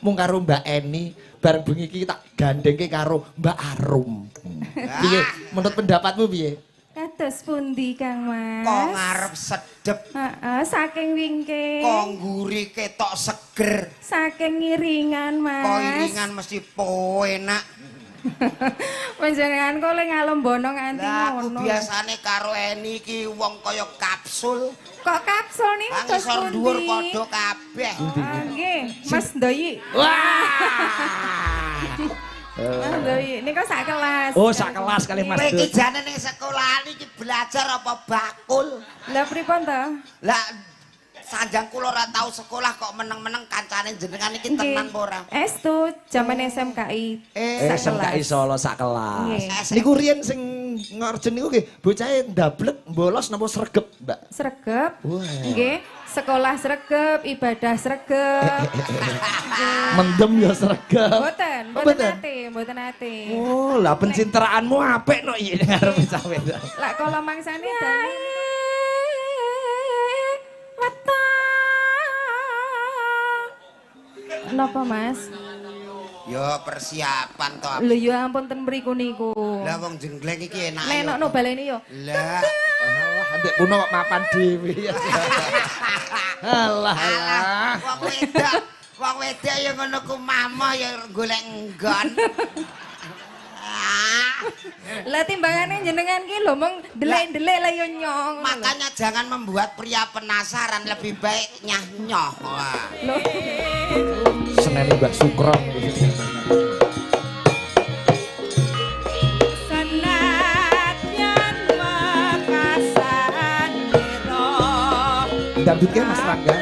Mung karo Mbak Eni, bareng bengi iki tak gandengke karo Mbak Arum. Piye menurut pendapatmu piye? Kados pundi Kang Mas? Kok ngarep sedep. Heeh, saking wingking. Kok ngguri ketok seger. Saking ngiringan, Mas. Kok iringan mesti enak. Panjenengan kok le ngalombono nganti ngono. Aku biasane karo Eni iki wong kaya kapsul. Kok kapsul niku terus pundi? Ngisor dhuwur padha kabeh. Nggih, Mas Ndoyi. Wah. Mas Ndoyi, niku sak kelas. Oh, sak kelas kali Mas. Kowe iki jane ning sekolahan iki belajar apa bakul? Lah pripun to? Lah sanjang kula ora tau sekolah kok meneng-meneng kancane jenengan iki tenan apa ora? Estu jaman SMKI. SMKI Solo sak kelas. Niku riyen sing ngorjen niku nggih bocahe ndablek bolos napa sregep, Mbak? Sregep. Nggih, sekolah sregep, ibadah sregep. Mendem ya sregep. Mboten, mboten nate, mboten nate. Oh, lah pencitraanmu apik no iki ngarep cah wedok. Lah kala mangsane dani napa Mas? Ya persiapan to. Lho ya ampun ten mriku niku. Lah wong jenggleng iki enak. Nenokno baleni yo. Lah alah ndek puno kok mapan dhewe. Alah alah. Wong wedok ya ngono ku mama ya golek nggon. Lah timbangane jenengan ki lho mong ndelik-ndelik lah yo nyong. Makanya jangan membuat pria penasaran, lebih baik nyah-nyoh. Lho. Seneni Mbak Sukron. Senadyan wekasan nira. Dangdutke Mas Rangga.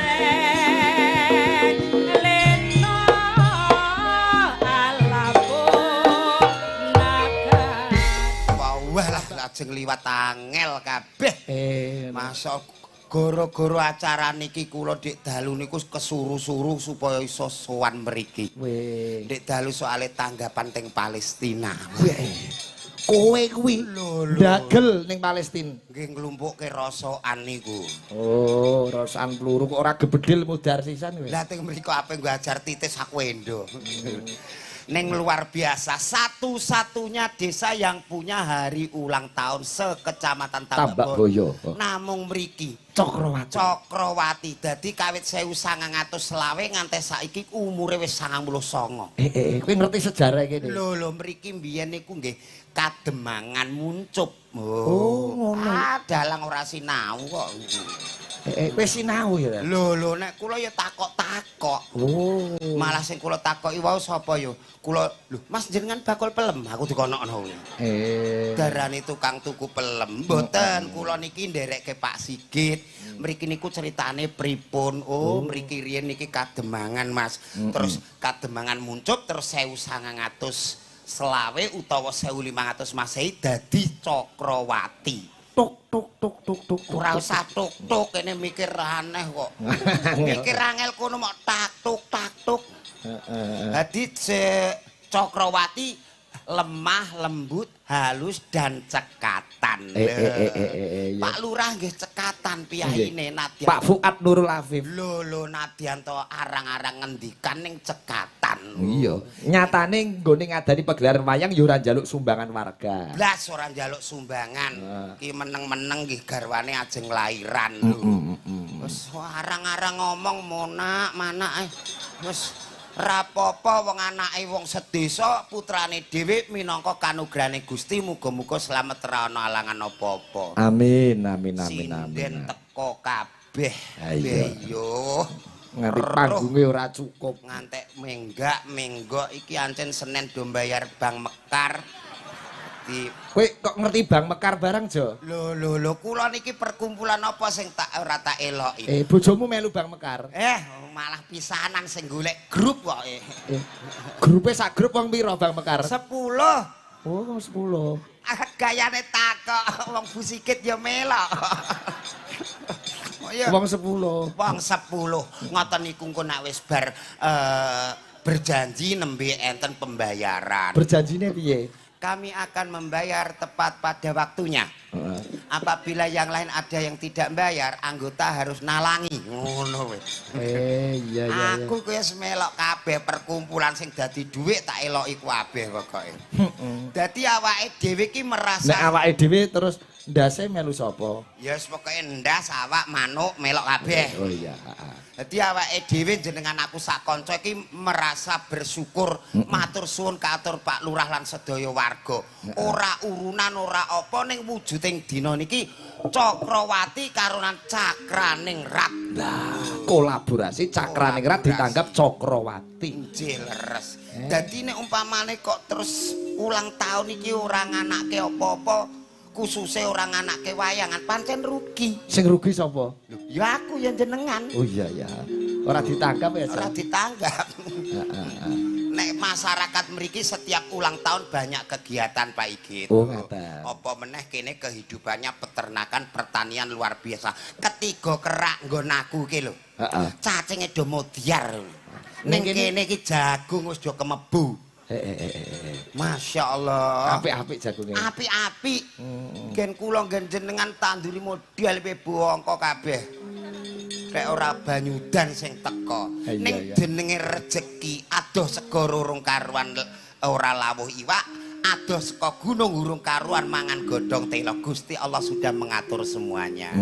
Lajeng liwat angel kabeh. Masa goro-goro acara niki kula dik dalu niku kesuru-suru supaya iso sowan mriki. Dik dalu soale tanggapan teng Palestina. Kowe kuwi ndagel ning Palestina. Nggih nglumpukke rosokan niku. Oh, rosokan peluru kok ora gebedil mudhar sisan kowe. Lah teng mriku ape nggo ajar titis aku endo. Neng luar biasa, satu-satunya desa yang punya hari ulang tahun sekecamatan Tambakboyo. Namung mriki Cokrowati. Cokrowati. Dadi kawit 1920 nganti saiki umure wis 99. Kowe ngerti sejarah kene? Lho lho mriki mbiyen niku nggih kademangan muncup. Oh, ngono. Ah, dalang ora sinau kok. Kowe sinau ya? Lho lho nek kula ya takok-takok. Oh. Malah sing kula takoki wau sapa ya? Kula lho Mas jenengan bakul pelem aku dikonokno kuwi. Darane tukang tuku pelem. Mboten, kula niki nderekke Pak Sigit. Mriki niku ceritane pripun? Oh, mriki riyen niki kademangan Mas. Terus kademangan muncup terus 1920 utawa 1500 Masehi dadi Cokrowati. Tuk tuk tuk tuk tuk. Ora usah tuk tuk kene mikir aneh kok. Mikir angel kono mok tak tuk tak tuk. Dadi Cokrowati lemah, lembut, halus dan cekatan. Pak Lurah nggih cekatan piyayine Nadyan. Pak Fuad Nurul Afif. Lho lho Nadyan to arang-arang ngendikan ning cekatan. Iya. Nyatane nggone ngadani pagelaran wayang ya ora njaluk sumbangan warga. Blas ora njaluk sumbangan. Ki meneng-meneng nggih garwane ajeng lairan lho. Wis arang-arang ngomong monak manak wis rapopo wong anake wong sedesa putrane dhewe minangka kanugrahane Gusti muga-muga slamet ra ana alangan apa-apa. Amin amin amin amin. Sinden teko kabeh. Yo nganti panggunge ora cukup. Ngantek menggak-menggok iki ancen Senin do mbayar Bank Mekar. Kowe kok ngerti Bank Mekar barang, Jo? Lho lho lho kula niki perkumpulan apa sing tak ora tak eloki. Bojomu melu Bank Mekar. Malah pisanan sing golek grup kok. Grupe sak grup wong pira Bank Mekar? 10. Oh, 10. Gayane takok wong Bu Sigit ya melok. Wong 10. Wong 10. Ngoten niku engko nek wis bar berjanji nembe enten pembayaran. Berjanjine piye? Kami akan membayar tepat pada waktunya. Apabila yang lain ada yang tidak bayar, anggota harus nalangi. Ngono wis. Iya iya. Aku kuwi wis melok kabeh perkumpulan sing dadi dhuwit tak eloki kabeh pokoke. Dadi awake dhewe iki merasa Nek awake dhewe terus ndase melu sapa? Ya wis pokoke ndas awak manuk melok kabeh. Oh iya, heeh. Dadi awake dhewe jenengan aku sak kanca iki merasa bersyukur, matur suwun katur Pak Lurah lan sedaya warga. Ora urunan ora apa ning wujuding dina niki Cakrawati karonan Cakraningrat. Lah, kolaborasi Cakraningrat ditanggap Cakrawati. Nggih leres. Dadi nek umpamane kok terus ulang tahun iki ora nganake apa-apa, khususe ora nganake wayangan, pancen rugi. Sing rugi sapa? Ya aku ya jenengan. Oh iya ya. Ora ditanggap ya, Ora ditanggap. Nek masyarakat mriki setiap ulang tahun banyak kegiatan Pak Igit. Oh ngaten. Apa meneh kene kehidupannya peternakan, pertanian luar biasa. Ketiga kerak nggon aku iki lho. Heeh. Cacinge do modiar. Ning kene iki jagung wis do kemebu. Masya Allah. Apik-apik jagunge. Apik-apik. Gen kula gen jenengan tanduri modal pe bongko kabeh. Nek ora banyudan sing teko. Ning jenenge rejeki adoh segara urung karuan ora lawuh iwak, adoh saka gunung urung karuan mangan godhong tela. Gusti Allah sudah mengatur semuanya.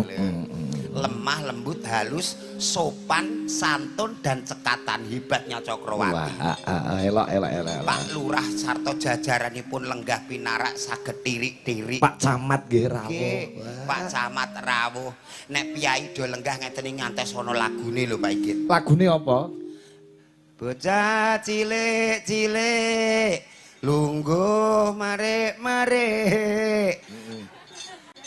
Lemah, lembut, halus, sopan, santun dan cekatan, hebatnya Cakrawati. Wah, elok elok elok. Pak Lurah sarta jajaranipun lenggah pinarak saged tirik-tirik. Pak Camat nggih rawuh. Pak Camat rawuh. Nek piyai do lenggah ngeten iki ngantes ana lagune lho Pak Igit. Lagune apa? Bocah cilik-cilik lungguh marek-marek.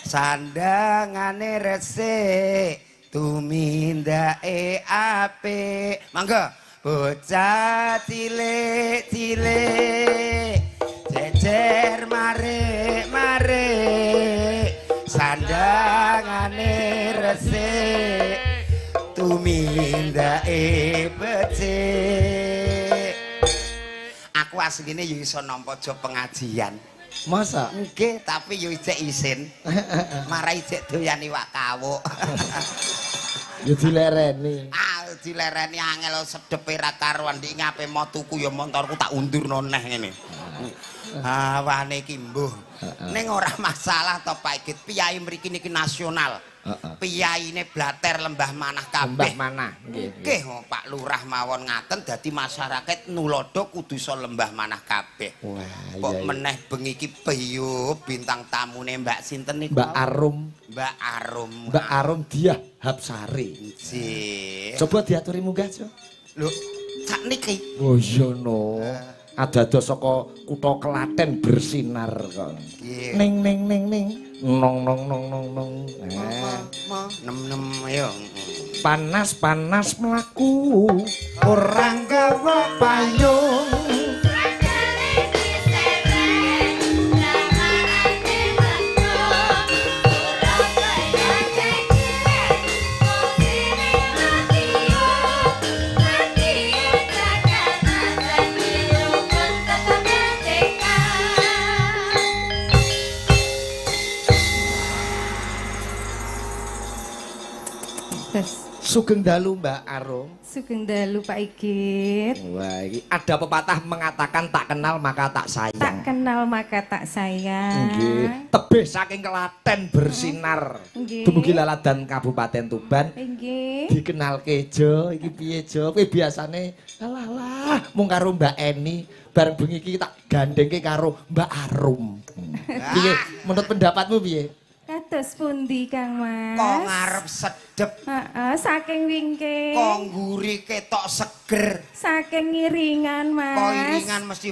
Sandangane resik tumindake apik. Mangga bocah cilik-cilik jejer marek-marek sandangane resik tumindake becik. Aku asline yo iso nampa job pengajian. Masa? Nggih, tapi yo ijek isin. Marai ijek doyan iwak kawuk. Ya dilereni. Ah, dilereni angel sedepe ra karuan ndik ngape mau tuku ya montorku tak undurno neh ngene. Hawane iki mbuh. Ning ora masalah to Pak Igit, piyai mriki niki nasional. Piyaine blater lembah manah kabeh. Lembah manah nggih. Nggih, Pak Lurah mawon ngaten dadi masyarakat nulodo kudu iso lembah manah kabeh. Wah, kok meneh bengi iki bintang tamune Mbak sinten niku? Mbak Arum. Mbak Arum. Mbak Arum Diah Hapsari. Nggih. Coba diaturi munggah, Jo. Lho, sak niki. Oh iya no. Ada-ada saka kutha Klaten bersinar kok. Ning ning ning ning nong nong nong nong nong. Nem nem ayo. Panas-panas mlaku ora gawa payung. Sugeng dalu Mbak Arum. Sugeng dalu Pak Igit. Wah, iki ada pepatah mengatakan tak kenal maka tak sayang. Tak kenal maka tak sayang. Nggih. Tebih saking Klaten bersinar. Nggih. Dumugi laladan Kabupaten Tuban. Nggih. Dikenalke Jo, iki piye Jo? Kowe biasane alah lah mung karo Mbak Eni, bareng bengi iki tak gandengke karo Mbak Arum. Piye menurut pendapatmu piye? Kados pundi Kang Mas? Kok ngarep sedep. Heeh, saking wingking. Kok ngguri ketok seger. Saking ngiringan Mas. Kok iringan mesti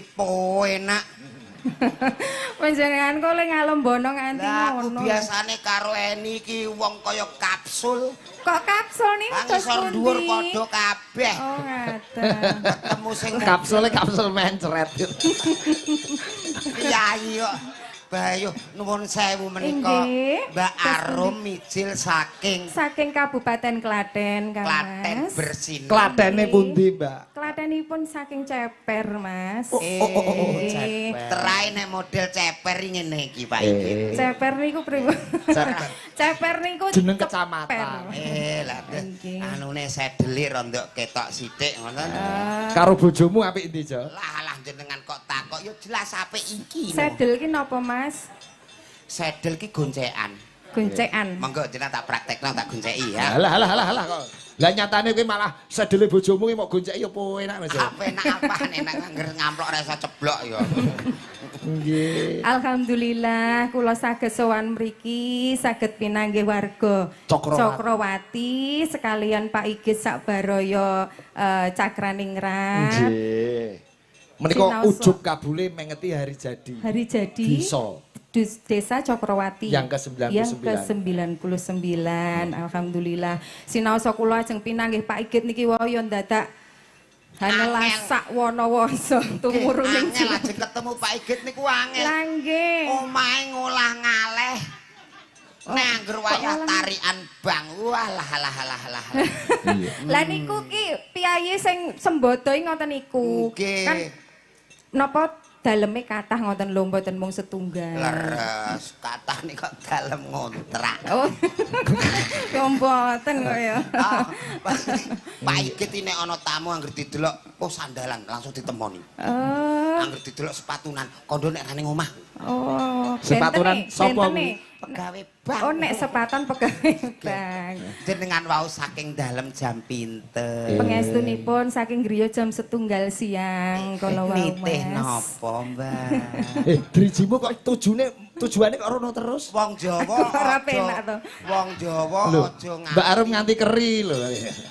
enak. Panjenengan kok le ngalombono nganti ngono. Aku biasane karo Eni iki wong kaya kapsul. Kok kapsul niku terus pundi? Ngisor dhuwur padha kabeh. Oh ngaten. Ketemu sing kapsule kapsul mencret. Piyayi kok. Bayu nuwun sewu menika. Mbak Arum mijil saking Kabupaten Klaten, Kang Mas. Klaten Bersinan. Klatene pundi, Mbak? Klatenipun saking Ceper, Mas. Oh, Ceper. Terai nek model ceper ngene iki, Pak Igit. Ceper niku pripun? Ceper. Ceper niku jeneng kecamatan. Lah anune sedele rondok ketok sithik ngoten. Karo bojomu apik endi, Jo? Lah jenengan kok takok ya jelas apik iki. Sedel ki napa, Mas? Sedel ki goncekan. Goncekan. Monggo jenengan tak praktekno, tak gonceki ya. Alah kok. Lah nyatane kowe malah sedele bojomu ki mok gonceki apa enak, Mas? Apa enak apaan enak angger ngamplok ora iso ceblok ya. Nggih. Alhamdulillah kula saged sowan mriki, saged pinanggih warga Cokrowati sekalian Pak Igit Sakbaroyo Cakraningrat. Nggih. Menika ujub kabule mengeti hari jadi. Hari jadi. Desa. Desa Cokrowati yang ke-99. Yang ke-99. Alhamdulillah. Sinaosa kula ajeng pinanggih Pak Igit niki wau ya ndadak hanelas sak wana-wasa tumurun ning angel ajeng ketemu Pak Igit niku angel. Lah nggih. Omahe ngolah ngaleh. Nek angger wayah tarian bang, walah alah alah alah. Lah niku ki piyayi sing sembodo ngoten niku. Kan napa daleme kathah ngoten lho, mboten mung setunggal. Leres, kathah nika dalem ngontrak. Oh. Yo mboten kok ya. Pak Igit nek ana tamu angger didelok, oh sandalan langsung ditemoni. Angger didelok sepatunan, kondo nek ra ning omah. Oh, sepatunan sapa kuwi? Pegawe bank. Oh, nek sepatan pegawe bank. Jenengan wau saking dalem jam pinten? Pengestunipun saking griya jam 1:30 siang kala wau, Mas. Nitih napa, Mbak? Drijimu kok tujuane kok rono terus? Wong Jawa ora penak to. Wong Jawa aja nganti. Mbak Arum nganti keri lho.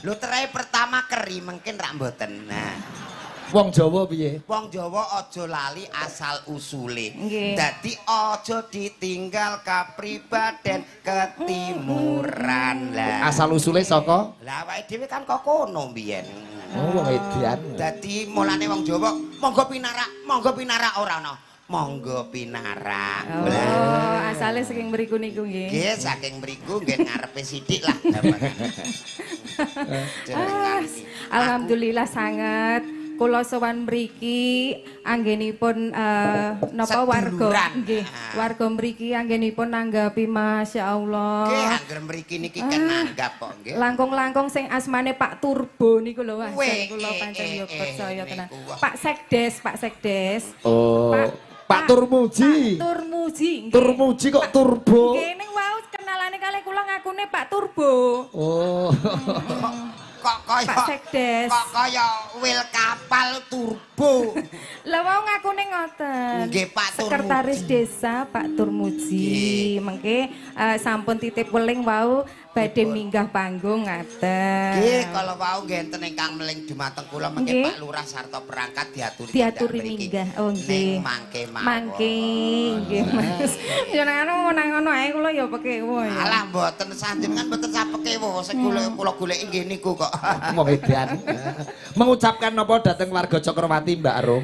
Lho terai pertama keri mungkin rak mboten. Nah. Wong Jawa piye? Wong Jawa aja lali asal usule. Dadi aja ditinggal kapribaden ketimuran. Lah asal usule saka? Lah awake dhewe kan kok kono mbiyen. Oh, wong edan. Dadi mulane wong Jawa monggo pinarak ora ana. Monggo pinarak. Oh, asale saking mriku niku nggih. Nggih, saking mriku nggih ngarepe sithik lah. Alhamdulillah sanget. Kula sowan mriki anggenipun napa warga nggih, warga mriki anggenipun nanggapi masyaallah. Nggih, angger mriki niki kan nanggap kok nggih. Langkung-langkung sing asmane Pak Turbo niku lho wah, kula pancen yo percaya tenan. Pak Sekdes, Pak Sekdes. Oh. Pak Turmuji. Pak Turmuji. Turmuji kok Turbo. Nggih, ning wau kenalane kalih kula ngakune Pak Turbo. Oh. Kok kaya Pak Sekdes. Kok kaya wil kapal turbo. Lah wau ngakune ngoten. Nggih, Pak Turmuji. Sekretaris Desa Pak Turmuji. Mengke sampun titip weling wau badhe minggah panggung ngaten. Nggih, kala wau nggih enten ingkang meling dumateng kula mengke Pak Lurah sarta perangkat diaturi minggah. Oh nggih. Ning mangke mawon. Mangke nggih, Mas. Jenengan menang ngono ae kula ya pekewuh ya. Alah mboten sanjenengan mboten sapekewuh sing kula goleki nggih niku kok. Wong edan. Mengucapkan napa dhateng warga Cokrowati Mbak Arum?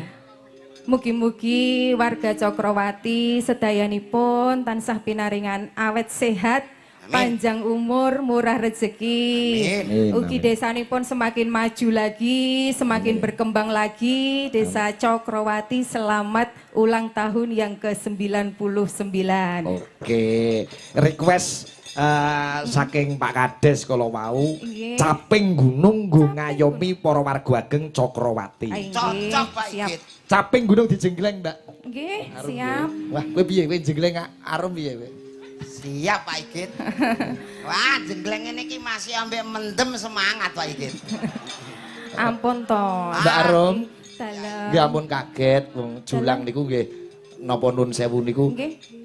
Mugi-mugi warga Cokrowati sedayanipun tansah pinaringan awet sehat, amin, panjang umur, murah rezeki. Amin. Ugi desanipun semakin maju lagi, semakin amin, berkembang lagi. Desa amin. Cokrowati selamat ulang tahun yang ke-99. Oke, request saking Pak Kades kalau mau caping gunung nggo ngayomi para warga ageng Cokrowati. Cocok Pak Igit. Caping gunung dijenggleng, Mbak. Nggih, siap. Wah, kowe piye kowe jenggleng Arum piye kowe? Siap Pak Igit. Wah, jenggleng ngene iki masih ambek mendem semangat Pak Igit. Ampun to. Mbak Arum. Dalem. Nggih ampun kaget wong Julang niku nggih napa nun sewu niku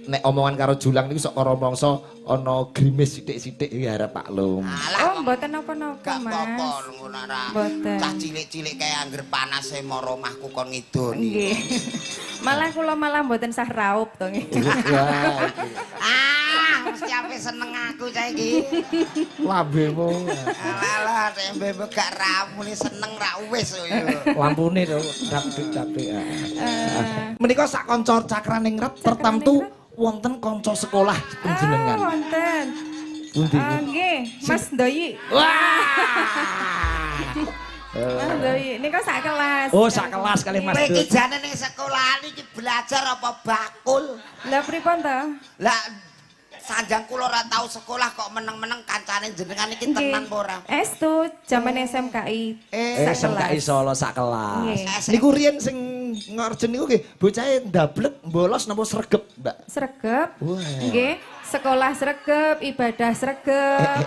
nek omongan karo Julang niku sok karo mangsa ana grimis sithik-sithik iki harap Pak Lum. Oh, mboten napa-napa, Mas. Gak apa-apa ngono ora. Cah cilik-cilik kae angger panase mara omahku kon ngidoni. Nggih. Malah kula malah mboten sah raup to nggih. Ah, mesti ape seneng aku saiki. Lambemu. Alah, lambemu gak ramune seneng ra wis yo. Lampune to dapik-dapik. Menika sak kanca Cakraningrat tertentu Wonten kanca sekolah panjenengan. Wonten. Pundi? Nggih, Mas Doyi. Wah. Mas Doyi, niku sak kelas. Oh, sak kelas kali Mas Kowe Doyi. iki jane ning sekolahan iki belajar apa bakul? Lah pripun to? Lah sanjang kula ora tau sekolah kok meneng-meneng kancane jenengan iki tenan apa ora? Estu jaman SMKI. SMKI Solo sak kelas. Nggih. Niku riyen sing ngorjen niku nggih bocahe ndablek bolos napa sregep, Mbak? Sregep. Wah. Nggih, sekolah sregep, ibadah sregep.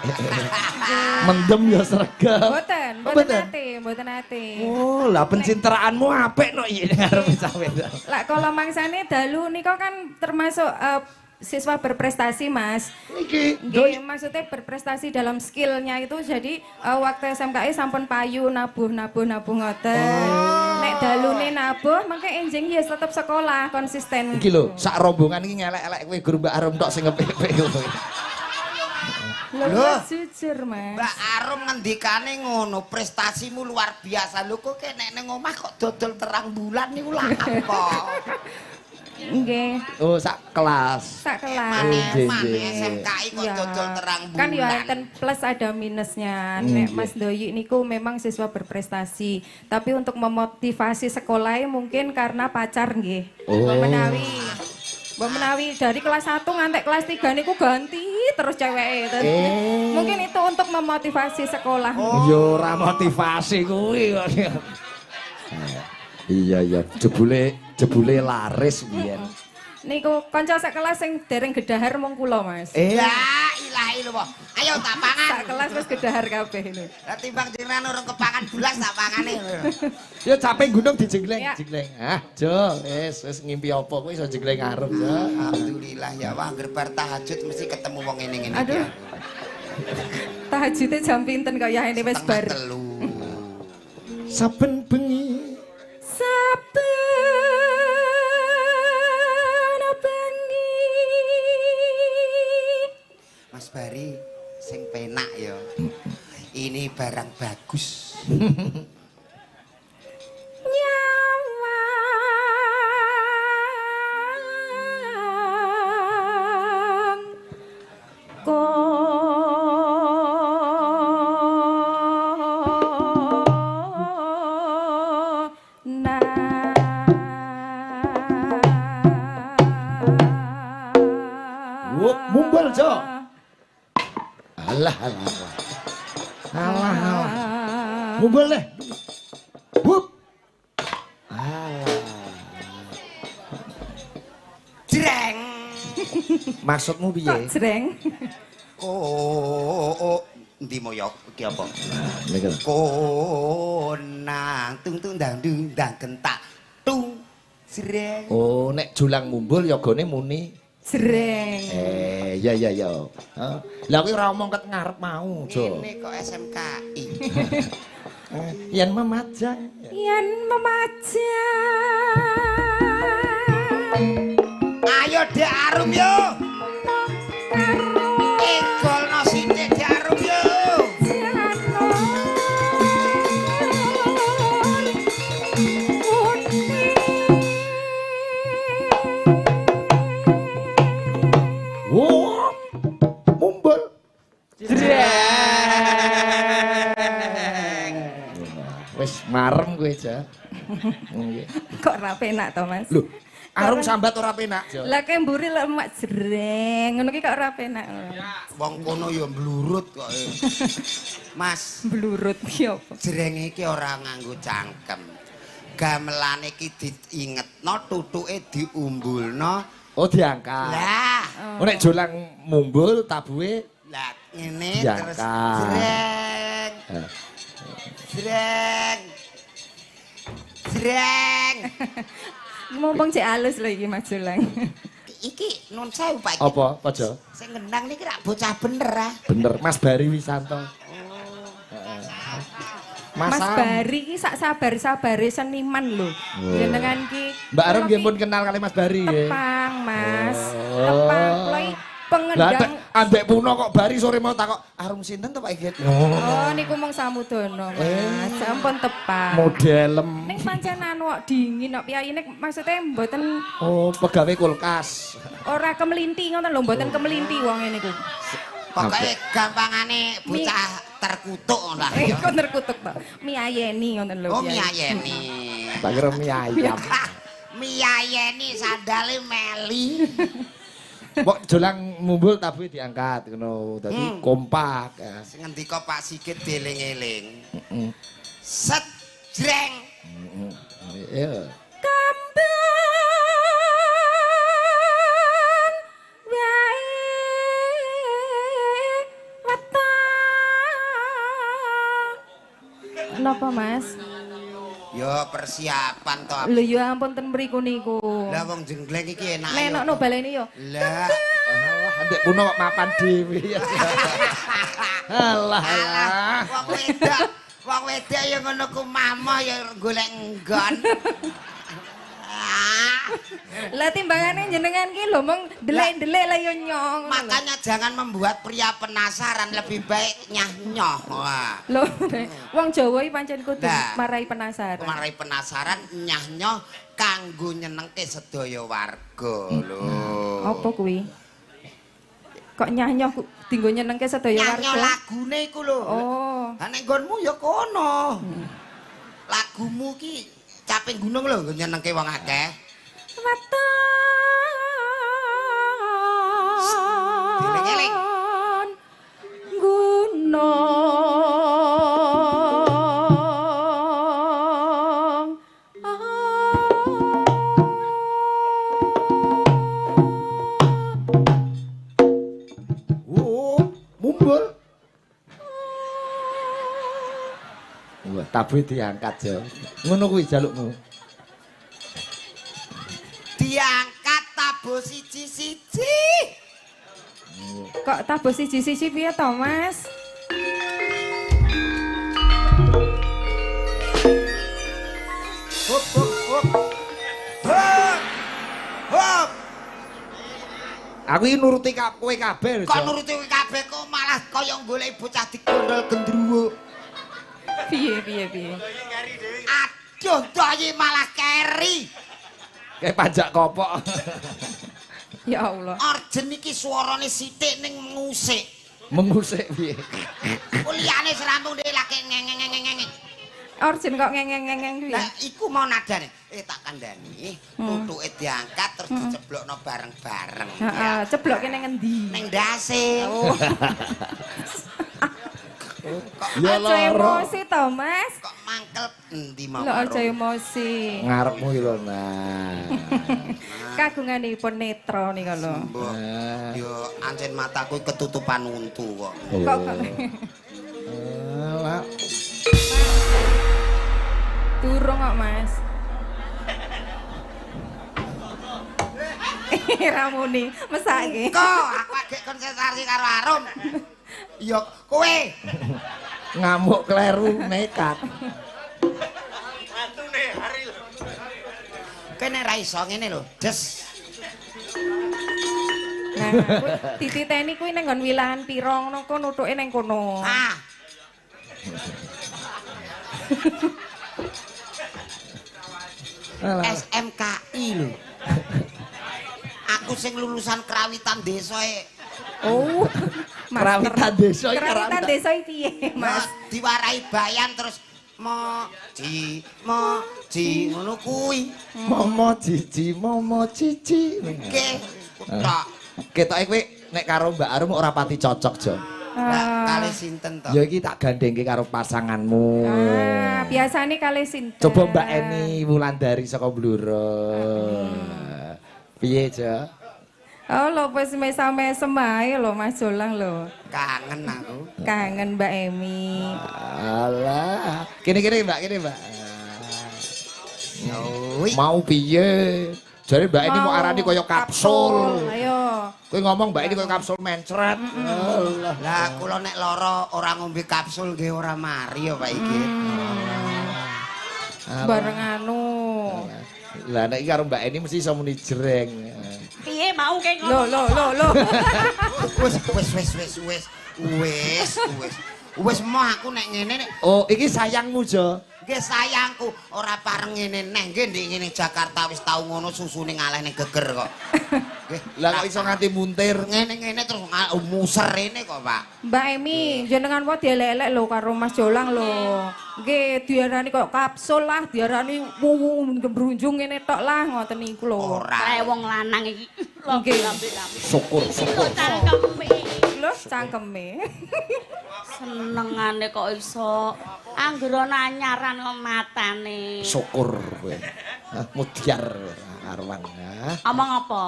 Mendem ya sregep. Mboten, Oh, mboten nate, mboten nate. Oh, lah pencitraanmu apik no iki ngarep cah wedok. Lah kala mangsane dalu nika kan termasuk siswa berprestasi, Mas. Niki Nggih, maksudnya berprestasi dalam skillnya itu jadi waktu SMKI sampun payu nabuh ngoten. Nek dalune nabuh mangke enjing ya tetep sekolah konsisten. Iki lho, sak rombongan iki ngelek-elek kowe guru Mbak Arum tok sing ngepek-pek kowe. Lho, jujur, Mas. Mbak Arum ngendikane ngono, prestasimu luar biasa. Lho kok nek ning omah kok dodol terang bulan niku lha apa? Nggih. Oh, sak kelas. Sak kelas. Eman SMKI kok dodol terang bulan. Kan ya enten plus ada minusnya. Nek Mas Doyi niku memang siswa berprestasi, tapi untuk memotivasi sekolahnya mungkin karena pacar nggih. Oh. Mbok menawi dari kelas 1 ngantek kelas 3 niku ganti terus ceweke. Mungkin itu untuk memotivasi sekolah. Oh. Ya ora motivasi kuwi kok. Iya iya, jebule laris biyen. Niku kanca sak kelas sing dereng gedahar mung kula, Mas. La ilaha illallah. Ayo tak pangan. Sak kelas wis gedahar kabeh lho. Lah timbang jenengan urung kepangan bulas tak pangane. Ya capek gunung dijengleng, Ya. jengleng. Ah, Jo, wis ngimpi apa kowe iso jengleng arep, Jo. Alhamdulillah ya wah anggere bar tahajud mesti ketemu wong ngene-ngene iki. Aduh. Tahajudnya jam pinten kok ya ini wis bar. 2:30. Saben bengi Saben bengi. Mas Bari sing penak ya. Ini barang bagus. Nyawang Wup, mumbul, Jo. Alah alah. Alah alah. Mumbul deh. Wup. Alah. Jreng. Maksudmu Kok piye? jreng? Oh, endi moyok iki apa? Niku. Konang tung tung dang dung dang gentak tung jreng. Oh, nek julang mumbul yogane muni. Jreng. Ya ya ya. Lah kowe ora omong ket ngarep mau, Jo. Ngene kok SMKI. Yen memajang. Yen memajang. Ayo Dek Arum yo. Egolno sithik Dek Arum yo. Wup. Mumbul. Jreng. Wis marem kowe, Jo. Nggih. Kok ra penak to, Mas? Lho, Arum sambat ora penak, Jo. Lah ke mburi lemak jreng, ngono ki kok ora penak. Wong kono ya mblurut kok. Mas, Blurut ki apa? jreng iki ora nganggo cangkem. Gamelane iki diingetno, tutuke diumbulno. Oh, diangkat. Lah, Oh, nek jolang mumbul tabuhe lah ngene terus Diangkat. jreng. Jreng. Jreng. Mumpung cek halus lho iki Mas Jolang. Iki nun sewu Pak. apa, apa, Jo? Sing ngendang niki rak bocah bener ah. Bener, Mas Bari Wisanto. Mas Bari ki sak sabar-sabare seniman lho. Jenengan ki Mbak Arum nggih kula pun ki kenal kali Mas Bari nggih. Tepang, Mas. Oh. Tepang kula iki Lah pengendang. ambek puno kok Bari sore mau takok Arum sinten to Pak Igit? Oh niku mung samudono, Mas. Sampun tepang. Modelem. Ning pancen anu kok dingin kok piyayine maksudnya mboten Oh, pegawe kulkas. Ora kemelinti ngoten lho, mboten kemelinti wong ngene niku. Pokoke gampangane bocah terkutuk ngono lah. Kok terkutuk to. Miayeni ngoten lho. Oh, miayeni. Tak kira mie ayam. Miayeni sandale meli. Mbok Jolang mumbul tabuhe diangkat ngono. Dadi kompak. Sing ngendika Pak Sigit dieling-eling. Set jreng. Iya. Kambang wae weton. Napa, Mas? Ya persiapan to. Lho ya ampun ten mriku niku. Lah wong jenggleng iki enak. Lenokno baleni yo. Lah, alah ndek puno kok mapan dhewe. Alah alah. Wong wedok ya ngono ku mama ya golek nggon. Lah timbangane jenengan ki lho mong ndelek-ndelek lah yo nyong. Makanya jangan membuat pria penasaran, lebih baik nyah-nyoh. Wah. Lho, wong Jawa iki pancen kudu marai penasaran. Marai penasaran, nyah-nyoh kanggo nyenengke sedaya warga lho. Apa kuwi? Kok nyah-nyoh dinggo nyenengke sedaya warga? Nyah-nyoh lagune iku lho. Oh. Ha nek nggonmu ya kono. Lagumu ki caping gunung lho nyenengke wong akeh. Weton gunung mumbul. Wah, tabuhe diangkat yo. Ngono kuwi jalukmu. Diangkat tabuh siji-siji. Kok tabuh siji-siji piye to, Mas? Hop hop hop. Hop. Hop. Aku iki nuruti kowe kabeh lho. Kok nuruti kowe kabeh kok malah kaya golek bocah digondol gendruwo. Piye piye piye. Aduh, doyi malah keri. Kayak pajak kopok. Ya Allah. Orjen iki suarane sithik ning mengusik. Mengusik piye? Liyane serampung dhewe lagi ngeng-ngeng-ngeng. Orjen kok ngeng-ngeng-ngeng piye? Lah iku mau nadane. Tak kandhani, tutuke diangkat terus diceblokno bareng-bareng. Heeh, cebloke ning ngendi? Ning ndase. Oh. Ya aja emosi to, Mas. Kok mangkel endi mau? Lho aja emosi. Ngarepmu iki lho, nah. Kagunganipun netra nika lho. Yo ancen mataku ketutupan untu kok. Kok alah. Durung kok, Mas. Ramuni mesake. Kok aku agek konsentrasi karo Arum. Ya kowe ngamuk kleru nekat. Atune hari lho. Kene ra iso ngene lho, des. Nah, kuwi dititeni kuwi ning nggon wilahan pira ngono kok nutuke ning kono. Ah. SMKI lho. Aku sing lulusan Krawitan desa e. Oh. Krawitan desa iki. Krawitan desa iki piye, Mas? Diwarai bayan terus mo ji mo ji ngono kuwi. Momo jiji momo cici. Nggih. Tok. Ketoke kowe nek karo Mbak Arum ora pati cocok, Jo. Lah kalih sinten to? Ya iki tak gandengke karo pasanganmu. Ah, biasane kalih sinten? Coba Mbak Eni Wulandari saka Bluro. Piye, Jo? Oh, lho wis mesam-mesem ae lho Mas Jolang lho. Kangen aku. Kangen Mbak Emi. Alah, kene-kene Mbak, kene Mbak. Oi. Mau piye? Jare Mbak Eni mau arani kaya kapsul. Ayo. Kowe ngomong Mbak Eni kaya kapsul mencret. Alah. Lah kula nek lara ora ngombe kapsul nggih ora mari ya Pak iki. Bareng anu. Lah nek iki karo Mbak Eni mesti iso muni jreng. Piye mau ke Lho ngono? lho lho lho. Wis wis wis wis wis wis wis. Wis moh aku nek ngene nek Oh, iki sayangmu, Jo. Nggih sayangku, ora pareng ngene neh nggih ndek ngene Jakarta wis tau ngono susune ngaleh ning geger kok. Nggih. Lah kok iso nganti muntir ngene-ngene terus muser rene kok, Pak. Mbak Emi, jenengan wae dielek-elek lho karo Mas Jolang lho. Nggih, diarani kok kapsul lah, diarani wuwu gembrunjung ngene tok lah ngoten niku lho. Ora. Kae wong lanang iki. Nggih. Syukur, syukur. Cangkeme. Lho, cangkeme. Senengane kok iso angger ana anyaran kok matane. Syukur kowe. Mudyar arwan. Omong apa?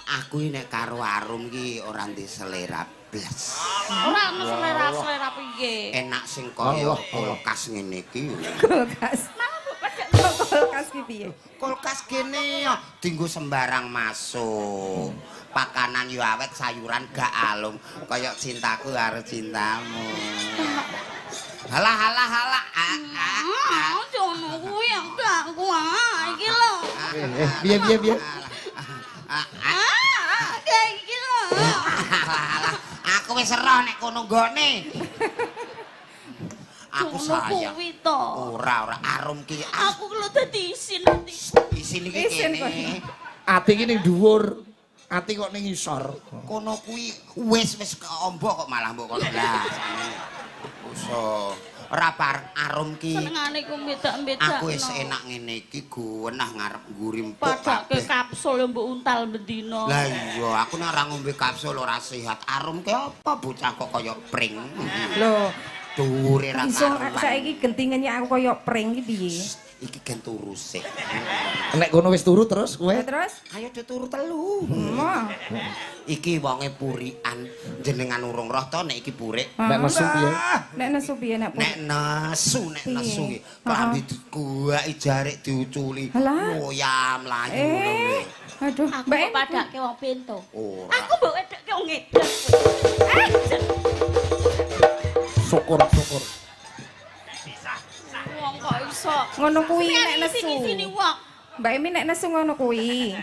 Aku iki nek karo Arum ki ora ndek selera blas. Ora ono selera-selera piye? Enak sing kaya kulkas ngene iki. Kulkas. Kulkas ki piye? Kulkas kene ya dienggo sembarang masuk. Pakanan yo awet, sayuran gak alung. Kaya cintaku karo cintamu. Halah halah halah. Aja ngono kuwi gak kuwi iki lho. Piye piye piye? Kayak iki lho. Aku wis roh nek kono nggone. Aku sayang. Ora ora Arum ki. Aku lho dadi isin ati. Isin iki kene. Ati iki ning dhuwur. Ati kok ning ngisor. Kono kuwi wis wis keombo kok malah mbok kono. Lah sakmene. Uso. Ora pareng Arum ki. Senengane ku beda-beda. Aku wis enak ngene iki guwenah ngarep ngguri empuk. Padake kapsul yo mbok untal bendina. Lah iya, aku nek ora ngombe kapsul ora sehat. Arum ki apa bocah kok kaya pring. Lho, dhuwure ra iso saiki genti ngenyek aku kaya pring iki piye? Iki gen turu sik. Nek kono wis turu terus kowe? Terus? Ayo do turu telu. Iki wonge purikan jenengan urung roh to nek iki purik. Nek nesu piye? Nek nesu piye nek purik? Nek nesu, nek nesu iki klambi diguwaki jarik diuculi. Ngoyam mlayu ngono kuwi. Aduh, aku mbok padake wong pintu. Ora. Aku mbok wedake wong edan. Syukur, syukur. Wong kok iso ngono kuwi nek nesu. Mbak Emi nek nesu ngono kuwi.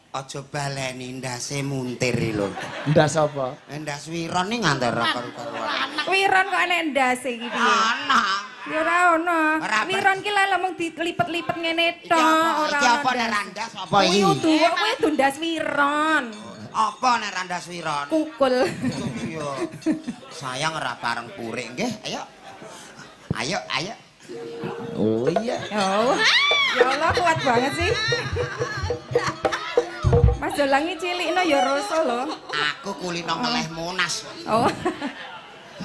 Aja baleni ndase muntir lho. Ndas apa? Ndas Wiron iki nganti ora karu-karuan. Wiron kok enek ndase iki piye? Ana. Ya ora ono. Wiron ki lha mung dilipet-lipet ngene tok, ora ono. Iki apa nek randas apa iki? Kuwi kuwi ndas Wiron. Apa nek randas Wiron? Kukul. Iya. Sayang ora pareng purik nggih. Ayo. Ayo, ayo. Oh iya. Oh. Ya Allah kuat banget sih. Mas Jolang iki cilikno ya rasa lho. Aku kulino ngeleh Monas. Oh.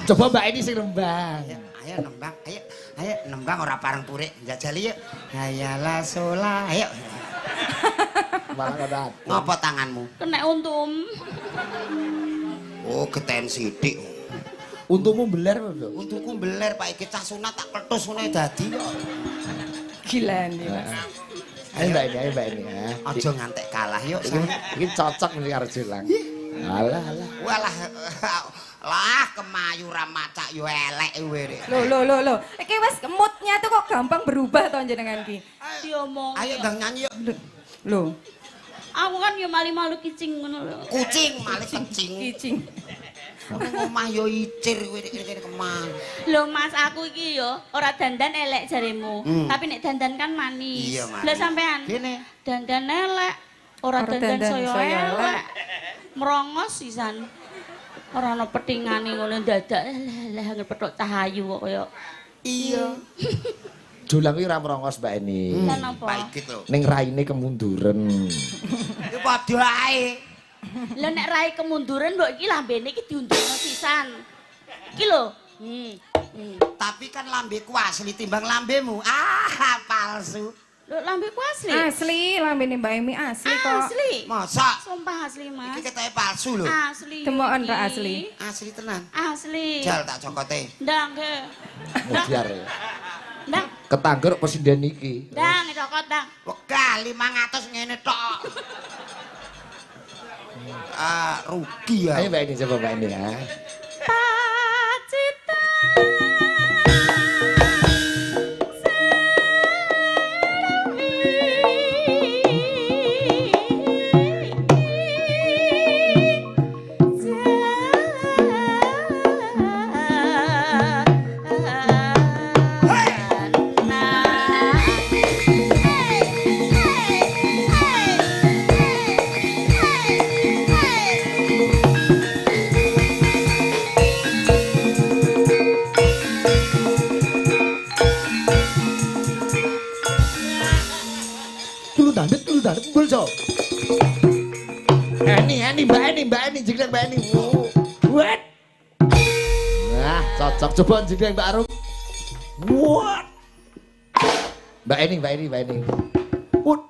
Coba Mbak ini sing nembang. Ayo, ayo nembang, ayo. Ayo nembang ora pareng purik. Njajali yuk. Hayalah sola, ayo. Malah kok. Ngopo tanganmu? Kena untum. Oh, geten sithik. Untumu beler lho. Untuku beler Pak, iki cah sunat tak kletus ngono dadi kok. Gila nih Mas. Ayo Mbak ini, ayo Mbak ini. Aja ngantek kalah yuk. Iki cocok mesti karo Jolang. Alah alah. Walah. Lah kemayu ra macak yo elek kowe rek. Lho lho lho lho. Iki wis moodnya tuh kok gampang berubah to jenengan ki. Diomong. Ayo ndang nyanyi yuk. Lho. Aku kan yo mali-malu kicing ngono lho. Kucing, mali kecing. Kicing. Nang omah yo icir kowe kene kemang. Lho Mas, aku iki yo ora dandan elek jaremu. Tapi nek dandan kan manis. Iya, manis. Lah sampean? Kene. Dandan elek, ora dandan saya elek. Merongos sisan. Ora ana petingane ngono dadak lah ngepethuk cahayu kok kaya. Iya. Jolang kuwi ora merongos Mbak Eni. Lah napa? Pak Igit lho. Ning raine kemunduren. Iki padha ae. Lah nek rai kemunduran mbok iki lambene iki diundurno sisan. Iki lho. Tapi kan lambeku asli timbang lambemu. Ah, palsu. Lho lambeku asli. Asli lambene Mbak Emi asli kok. Asli. Masa? Sumpah asli, Mas. Iki ketoke palsu lho. Asli. Demoken ra asli. Asli tenan. Asli. Jal tak cokote. Ndang nggih. Mudyar ya. Ndang. Ketangger presiden iki. Ndang cokot ndang. Wegah 500 ngene tok. Ah, rugi ya. Ayo Mbak ini coba Mbak ini ya. Pacitan. Hey! Tulu dandet, tulu dandet, bul so. Eni, Eni, Mbak Eni, Mbak Eni, jengkleng Mbak Eni. What? Nah, cocok. Coba jengkleng Mbak Arum. What? Mbak Eni, Mbak Eni, Mbak Eni. What?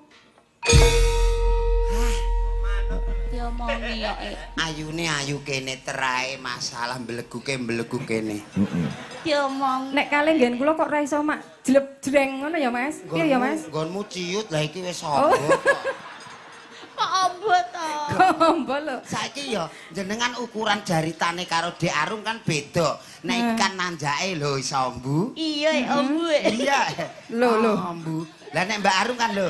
Diomongi yo. Ayune ayu kene terae masalah mbleguke mblegu kene. Diomong. Nek kalih nggen kula kok ora iso mak jleb jreng ngono ya Mas? Piye ya Mas? Nggonmu ciut lah iki wis ombo kok. Kok ombo to? Kok ombo lho. Saiki ya jenengan ukuran jaritane karo Dek Arum kan beda. Nek iki kan nanjake lho iso ombu. Iya, ombu. Iya. Lho lho. Ombu. Lah nek Mbak Arum kan lho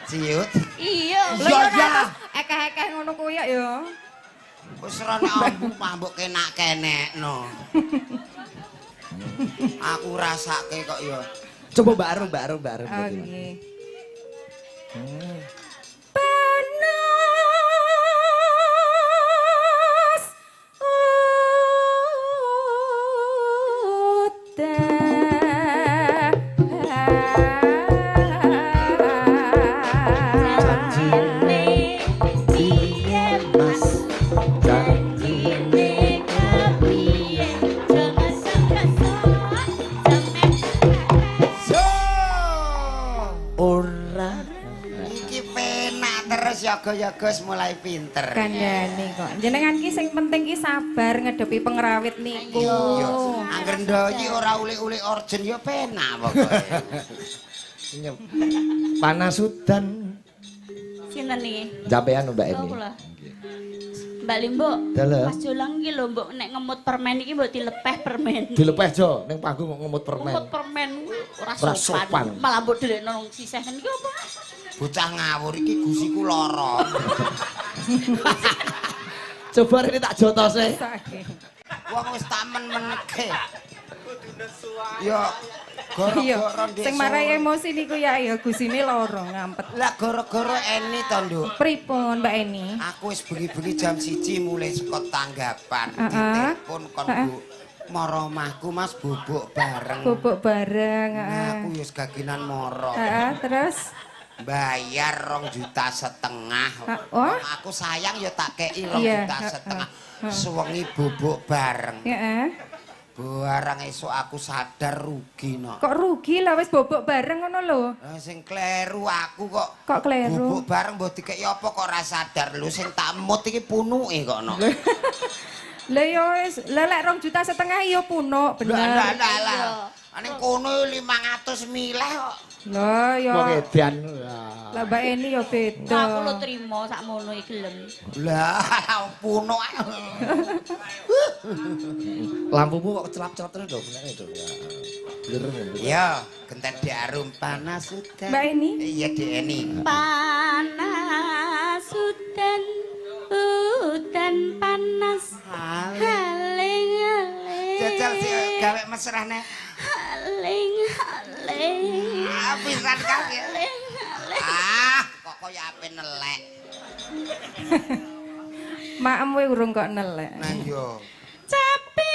ciut. Iya. Lho ya ekeh-ekeh ngono kuwi ya. Wis ora nek ombu mambuk kenak-kenekno. Aku rasake kok ya. Coba Mbak Arum, Mbak Arum, Mbak Arum. Oke. Panas udan Janjine piye Mas? Janjine kepiye? Ora. Iki penak terus yaga-yaga wis mulai pinter. Kandhane kok. Jenengan ki sing penting ki sabar ngedepi pengrawit niku. Iya. Angger ndoyi ora ulik-ulik orjen ya penak pokoke. Panas udan. Sinten iki? Sampean Mbak Eni. Mbak Limbo. Mas Jolang iki lho mbok nek ngemut permen iki mbok dilepeh permen. Dilepeh jo ning panggung kok ngemut permen. Ngemut permen ora sopan. Malah mbok delekno nang sisih iki apa? Bocah ngawur iki gusiku lara. Coba rene tak jotose. Wong wis tak men-menke. Ya gara-gara ndek. Sing marai emosi niku ya ya gusine lara ngampet. Lah gara-gara Eni to, Nduk. Pripun Mbak Eni? Aku wis bengi-bengi jam 1 mulai saka tanggapan, ditelepon kon Bu. Mara omahku Mas bubuk bareng. Bubuk bareng, heeh. Aku ya wis gaginan mara. Heeh, terus bayar 2,5 juta. Oh? Aku sayang ya tak kei 2,5 juta. Suwengi bubuk bareng. Heeh. Barang esuk aku sadar rugi no. Kok rugi lah wis bobok bareng ngono lho. Lah sing kleru aku kok. Kok kleru? Bobok bareng mbok dikeki apa kok ora sadar lho sing tak mut iki punuke kok no. Lah ya wis, lah lek 2,5 juta ya punuk bener. Lah lah lah. Ning kono 500 milih kok. Lah ya. Wong edan. Lah Mbak Eni ya beda. Aku lho trimo sakmono iki gelem. Lah punuk. Lampumu kok celap-celap terus lho benere to. Iya, genten Dek Arum panas udan. Mbak Eni? Iya Dek Eni. Panas udan, udan panas. Haling-haling. Jajal sik gawe mesrahne. Haling-haling. Ah, pisan kaki. Ah, kok koyo ape nelek. Maem we urung kok nelek. Nah yo. Caping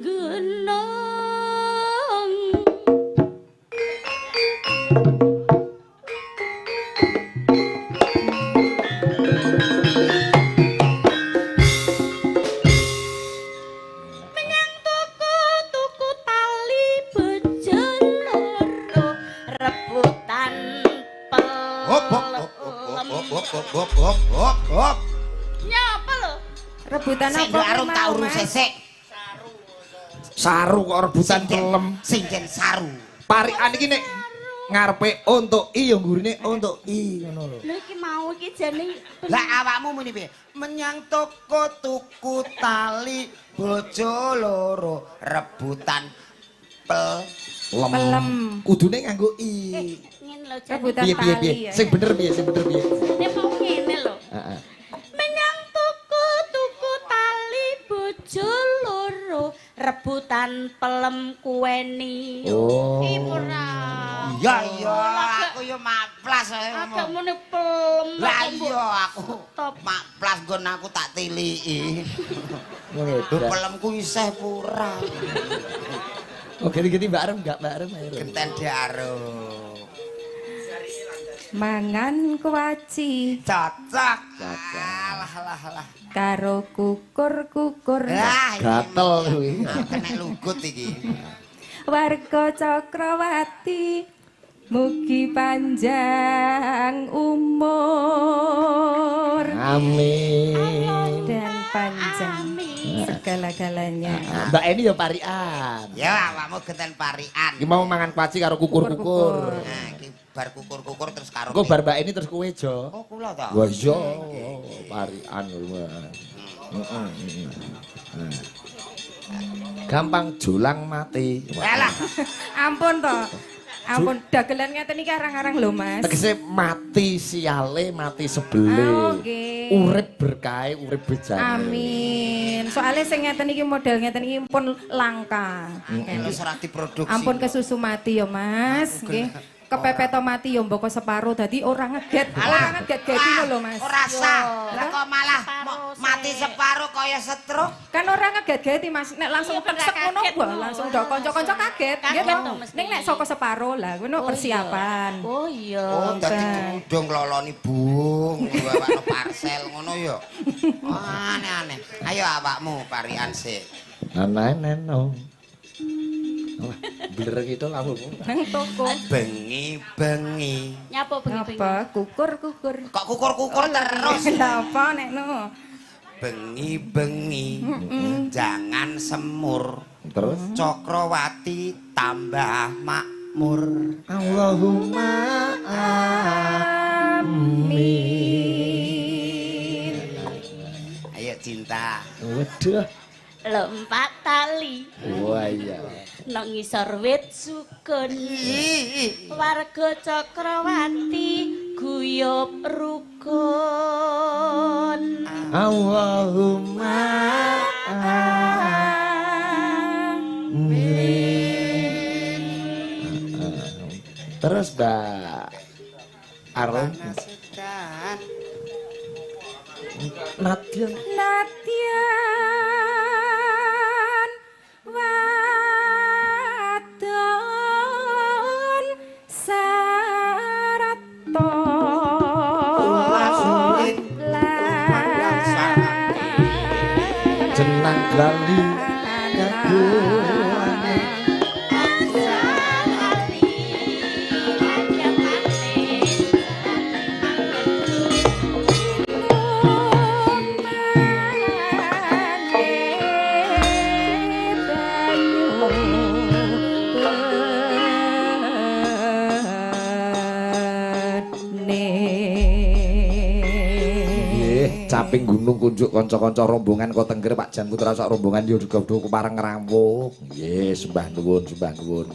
gunung menyang tuku-tuku tali bojo loro rebutan Hop hop hop hop hop hop hop hop hop. Nyapa lho? Rebutan Sing apa? Nduk Arum tak urus sik. Saru kok rebutan pelem. Sing jen saru. Parikan iki nek ngarepe untuk i ya nggurine untuk i ngono lho. Lho iki mau iki jane Lah awakmu muni piye? Menyang toko tuku tali bojo loro rebutan Pelem. Kudune nganggo i. Ngene lho jane. Rebutan Piye piye piye. tali ya. Sing bener piye sing bener piye. Jane mau ngene lho. Heeh. Menyang tuku-tuku tali bojo loro rebutan pelem kuweni. Oh. Iki ora. Iya iya aku yo maplas ae. Agak muni pelem. Lah iya aku Top. maplas nggon aku tak tiliki. Wong Lho edan. pelemku isih pura. Oh, gini-gini Mbak Arum enggak Mbak Arum ayo. Genten Dik Arum. Mangan kuaci. Cocok. Cocok. Alah alah alah. Karo kukur-kukur. Lah, gatel kuwi. Kena lugut iki. Warga Cakrawati mugi panjang umur. Amin. Dan panjang segala-galanya. Mbak Eni ya parian. Ya awakmu genten parian. Iki mau mangan kuaci karo kukur-kukur. Nah, iki bar kukur-kukur terus karo. Engko bar Mbak Eni terus kowe, Jo. Oh, kula ta. Wah iya, parian kuwi. Heeh. Gampang jolang mati. Alah. Ampun to. Ampun dagelan ngeten iki arang-arang lho, Mas. Tegese mati siale, mati sebele. Ah, okay. Urip berkahe, urip bejane. Amin. Soale sing ngeten iki model ngeten iki pun langka. Wis ora diproduksi. Ampun kesusu mati ya, Mas. Nggih. Kepepet mati ya mboko separo dadi ora ngeget. Ora ngeget-geti lho, Mas. Ora sah. Lah kok malah mati separo kaya stroke. Kan ora ngeget-geti, Mas. Nek langsung teksek ngono wah langsung do kanca-kanca kaget. Nggih to. Ning nek saka separo lah ngono persiapan. Oh iya. Oh dadi dong ngloloni bung, ngawakno parsel ngono ya. Aneh-aneh. Ayo awakmu parian sik. Nana-neno. Wah, bener gitu lah Bu. Nang toko. Bengi-bengi. Nyapa bengi-bengi? Apa kukur-kukur. Kok kukur-kukur terus? Lha apa nek no? Bengi-bengi. Jangan semur. Terus Cakrawati tambah makmur. Allahumma amin. Ayo cinta. Waduh. Lompat tali. Wah iya. Nang ngisor wit sukun. Warga Cakrawati guyub rukun. Allahumma amin. Terus Mbak Arum. Nadyan. Nadyan wadon sarato jenang lali kaguane. Caping gunung kunjuk kanca-kanca rombongan kok Tengger Pak Jan Putra sak rombongan yo juga kepareng ngrawuh. Nggih, sembah nuwun, sembah nuwun.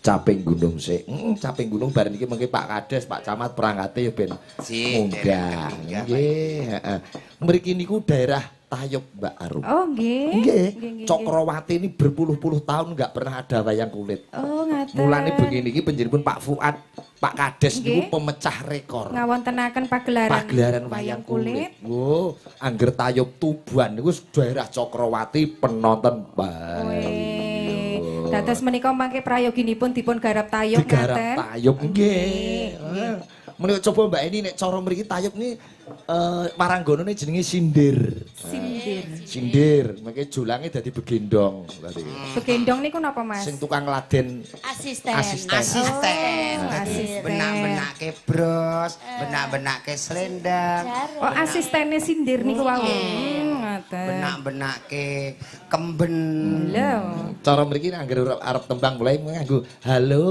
Caping gunung sik. Caping gunung bareng iki mengke Pak Kades, Pak Camat perangkate yo ben munggah. Nggih, heeh. Mriki niku daerah Tayub Mbak Arum. Oh nggih. Nggih. Cakrawati ini berpuluh-puluh tahun nggak pernah ada wayang kulit. Oh ngaten. Mulane begini iki panjenengan Pak Fuad, Pak Kades niku pemecah rekor. Ngawontenaken pagelaran. Pagelaran wayang kulit. Wo, angger Tayub Tuban niku daerah Cakrawati penonton bae. Dados menika mangke prayoginipun dipun garap tayub ngaten. Digarap tayub nggih. Menika coba Mbak Eni nek cara mriki tayub ni waranggonone jenenge sindir. Sindir. Sindir, mengke jolange dadi begendong berarti. Begendong niku napa Mas? Sing tukang laden asisten. Asisten. Asisten. Oh, asisten. Benak-benake bros, benak-benake selendang. Oh, asistene sindir niku wau. Ngoten. Benak-benake kemben. Lho. Cara mriki anggere arep tembang mulai nganggo halo,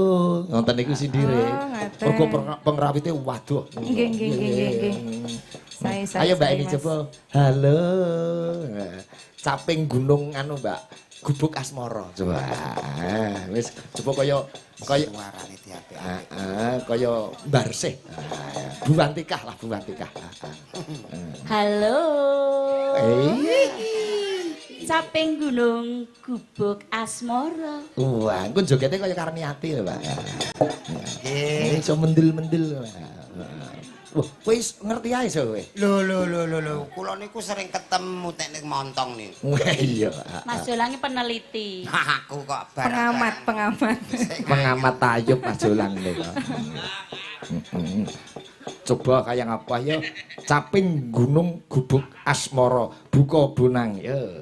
ngoten niku sindire. Mergo pengrawite waduh. Nggih, nggih, nggih, nggih. Ayo Mbak Eni coba. Halo. Caping gunung anu Mbak, Gubuk Asmara coba. Wis coba kaya kaya suarane diapik-apik. Heeh, kaya Barsih. Buwantikah lah, Buwantikah. Halo. Caping gunung Gubuk Asmara. Wah, engko jogete kaya Karniati lho, Pak. Nggih. Iso mendel-mendel. Wah, kowe ngerti ae so kowe. Lho lho lho lho lho, kula niku sering ketemu teknik montong niku. Wah iya. Mas Jolang iki peneliti. Aku kok barang. Pengamat, pengamat. Pengamat tayub Mas Jolang niku. Coba kaya ngapa ya? Caping Gunung Gubuk Asmara, buka bonang ya.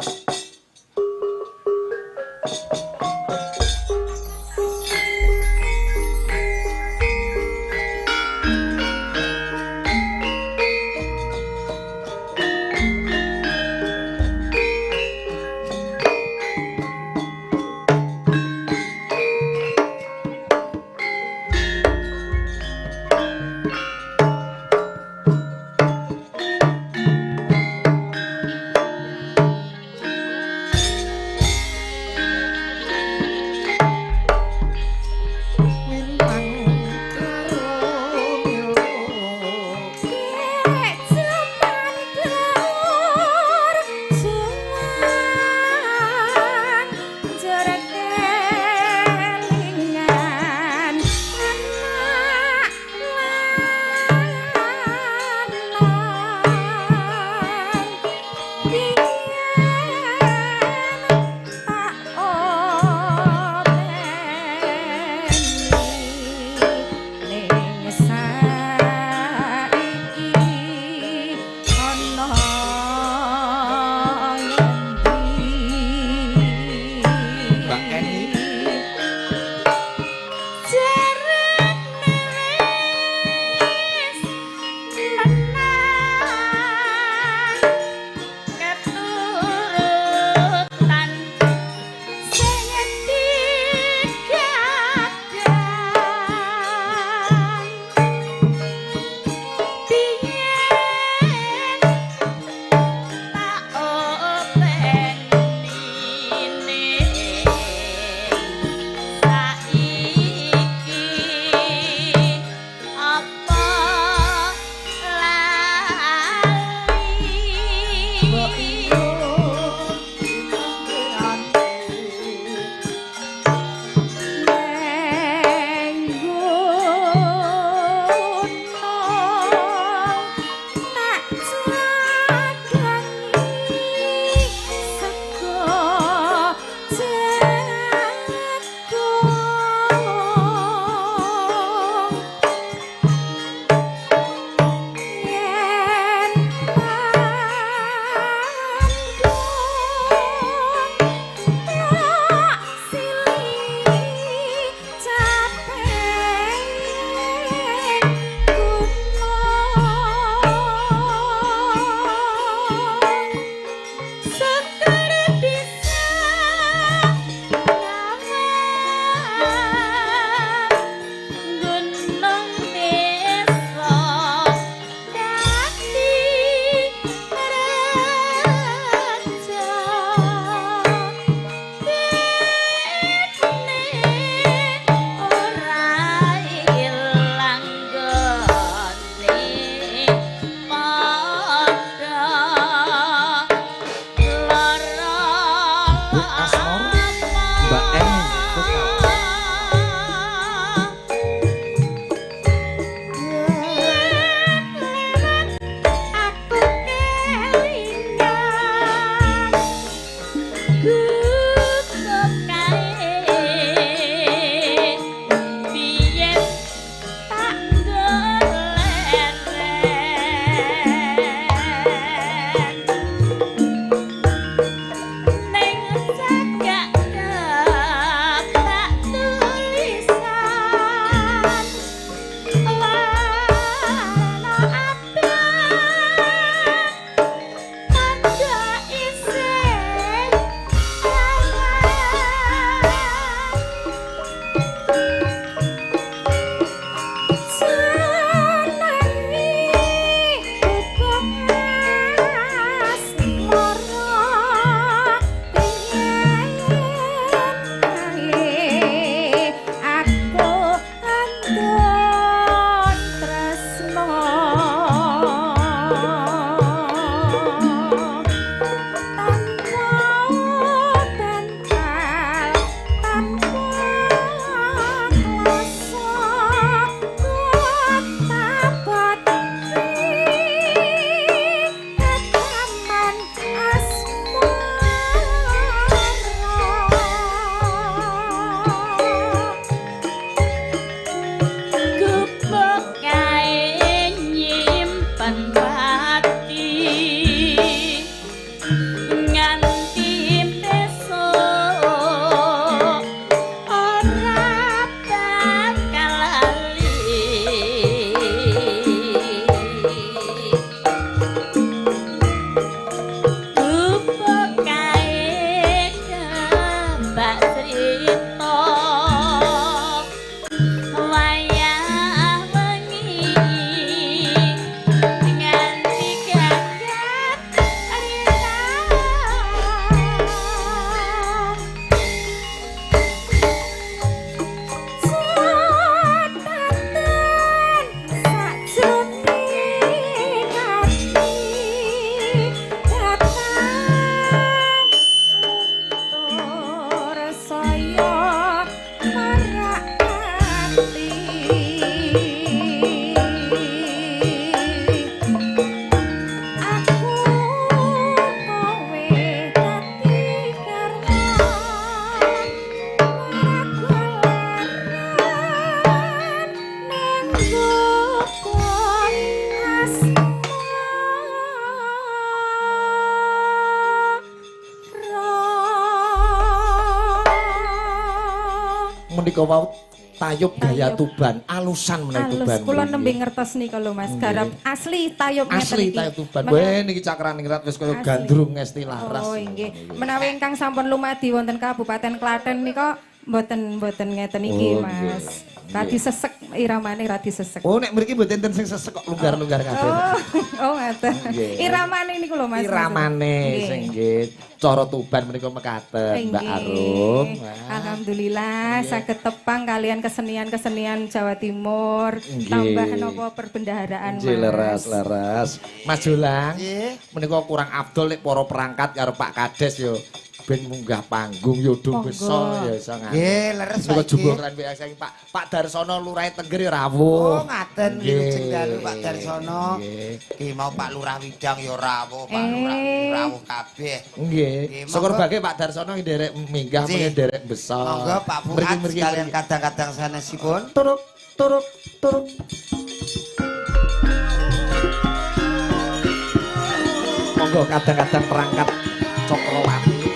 Menika wau tayub gaya Tuban, alusan menawi Tuban. Kula nembe ngertos nika lho Mas, garap asli tayub ngeten iki. Asli tayub Tuban. Weh niki cakraningrat wis kaya gandrung ngesti laras. Oh nggih. Menawi ingkang sampun lumadi wonten Kabupaten Klaten nika mboten ngeten iki Mas. Radi sesek iramane radi sesek. Oh nek mriki mboten enten sing sesek kok lunggar-lunggar kabeh. Oh ngoten. Iramane niku lho Mas. Iramane sing nggih cara Tuban menika mekaten Mbak Arum. Alhamdulillah saged tepang kalian kesenian-kesenian Jawa Timur, tambah napa perbendaharaan Mas. Nggih leres-leres. Mas Jolang menika kurang afdol nek para perangkat karo Pak Kades yo ben munggah panggung yo do beso ya iso ngene. Nggih, leres Pak. Jumbo kran saking Pak Darsono Lurahe Tengger ya rawuh. Oh, ngaten wilujeng dalu Pak Darsono. Ki mau Pak Lurah Widang ya rawuh, Pak Lurah rawuh kabeh. Nggih. Syukur bage Pak Darsono nderek minggah mengke nderek beso. Monggo Pak Fuad sekalian kadang-kadang sanesipun. Turuk turuk turuk. Monggo kadang-kadang perangkat Cokrawati.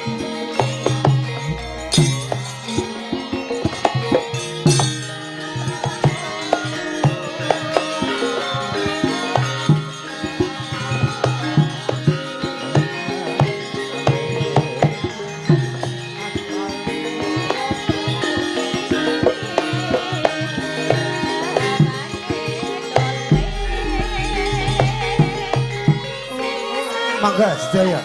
Monggo sedaya.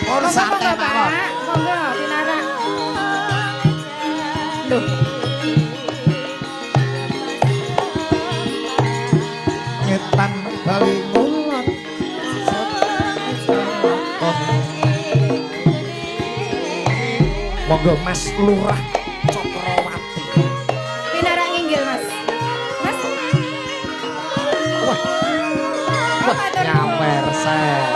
Monggo santai mawon. Monggo pinarak. Loh. Ngetan bali ngulon. Monggo Mas Lurah Cokrawati. Pinarak nginggil Mas. Mas. Wah. Wah, nyawer set.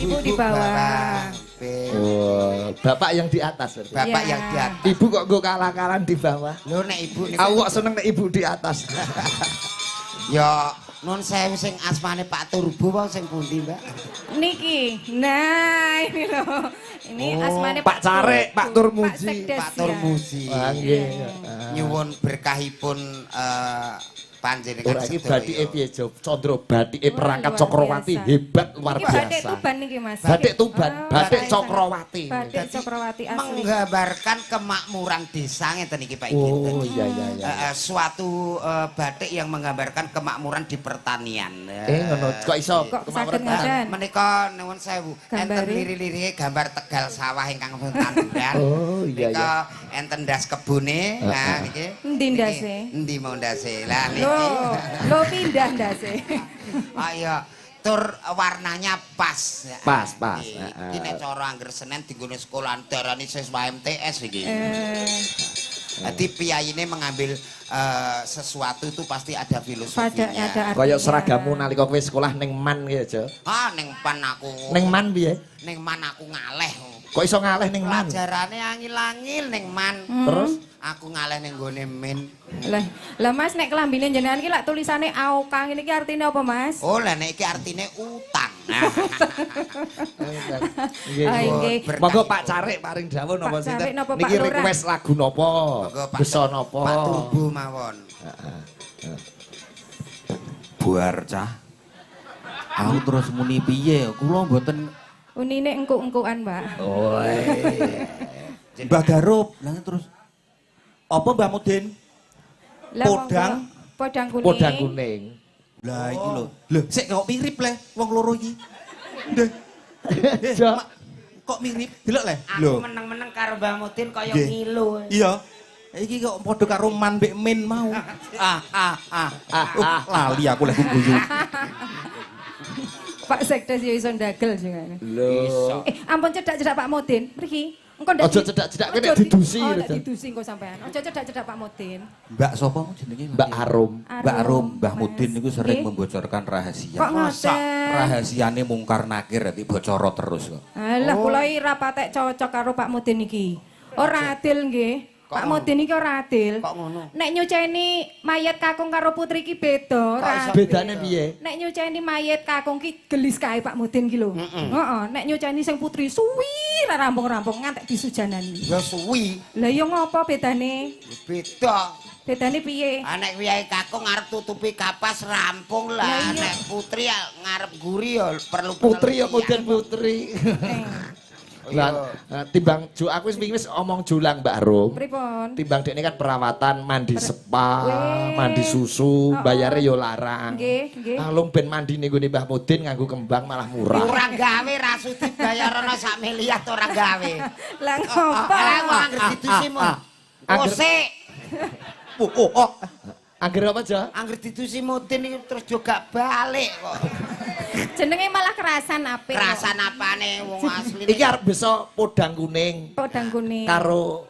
Ibu di bawah. Oh, bapak yang di atas. Bapak ya. Yang di atas. Ibu kok gue kalah-kalahan di bawah. Lho nek ibu niku. Aku kok seneng nek ibu di atas. Ya nun sewu sing asmane Pak Turbo wae sing pundi, Mbak? Niki. Nah, ini loh. Ini oh, asmane Pak Carek, Pak Turmuji. Pak Turmuji. Wah, nggih. Nyuwun berkahipun panjenengan sedaya. Iki batike piye, Condro batike perangkat Cokrawati hebat luar biasa. Batik Tuban niki, Mas. Batik Tuban, batik Cokrawati. Batik Cokrawati asli. Menggambarkan kemakmuran desa ngeten iki Pak Iki. Oh iya iya iya. Suatu batik yang menggambarkan kemakmuran di pertanian. Ngono kok iso kemakmuran pertanian. Menika nuwun sewu, enten liri-lirike gambar tegal sawah ingkang tanduran. Oh iya iya. Enten ndas kebune, nah niki. Endi ndase? Endi mau ndase? Lah niki. Lo pindah ndase. Ayo, tur warnanya pas. Pas, pas. Iki nek cara angger Senin dinggone sekolah darani siswa MTS iki. Jadi piyayine mengambil sesuatu itu pasti ada filosofinya. Kaya seragammu nalika kowe sekolah ning MAN ki aja. Ah, ning PAN aku. Ning MAN piye? Ning MAN aku ngaleh. Kok iso ngaleh ning MAN? Pelajarane angil-angil ning MAN. Terus aku ngaleh ning nggone min. Lah, lah Mas nek klambine jenengan iki lak tulisane AOK ngene iki artine apa, Mas? Oh, lah nek iki artine utang. Nggih. Monggo Pak Carik paring dawuh napa sinten? Niki request lagu napa? Besa napa? Pak Turbo mawon. Buar cah. Aku terus muni piye? Kula mboten unine engkuk-engkukan, Mbak. Oh. Mbah Garup, lah terus apa Mbah Mudin? Podang, podang kuning. Podang kuning. Lah iki lho. Lho, sik kok mirip le wong loro iki. Ndeh. Kok mirip? Delok le. Aku meneng-meneng karo Mbah Mudin kaya ngilu. Iya. Iki kok padha karo man mbek min mau. Ah ah ah. Lali aku lek guyu. Pak Sekdes ya iso ndagel juga. Lho. Ampun cedak-cedak Pak Mudin. Mriki. Engko ndak Aja cedak-cedak kene didusi. Oh, ndak didusi engko sampean. Aja cedak-cedak Pak Mudin. Mbak sapa jenenge? Mbak Arum. Mbak Arum, Mbah Mudin niku sering membocorkan rahasia. Kok ngoten? Rahasiane mungkar nakir dadi bocor terus kok. Alah kula iki ra patek cocok karo Pak Mudin iki. Ora adil nggih. Pak Mudin iki ora adil. Kok ngono? Nek nyuceni mayat kakung karo putri iki beda, ora. Bedane piye? Nek nyuceni mayat kakung ki gelis kae Pak Mudin ki lho. Heeh, nek nyuceni sing putri suwi ra rampung-rampung ngantek disujanani. Ya suwi. Lah ya ngopo bedane? Beda. Bedane piye? Ah nek wiyai kakung arep tutupi kapas rampung lah. Nek putri ngarep guri ya perlu putri ya Mudin putri. Lah timbang aku wis omong julang Mbak Arum. Pripun? Timbang dekne kan perawatan mandi spa, mandi susu, bayare yo larang. Nggih, nggih. Alung ben mandi ning gone Mbah Mudin nganggo kembang malah murah. Ora gawe ra sudi bayarono sak miliar ora gawe. Lah ngopo? Lah wong anggere didusi mun. Kosek. Oh. Angger apa, Jo? Angger didusi Mudin iki terus juga balik kok. Jenenge malah kerasan apik. Kerasan apane wong asli. Iki arep bisa podang kuning. Podang kuning. Karo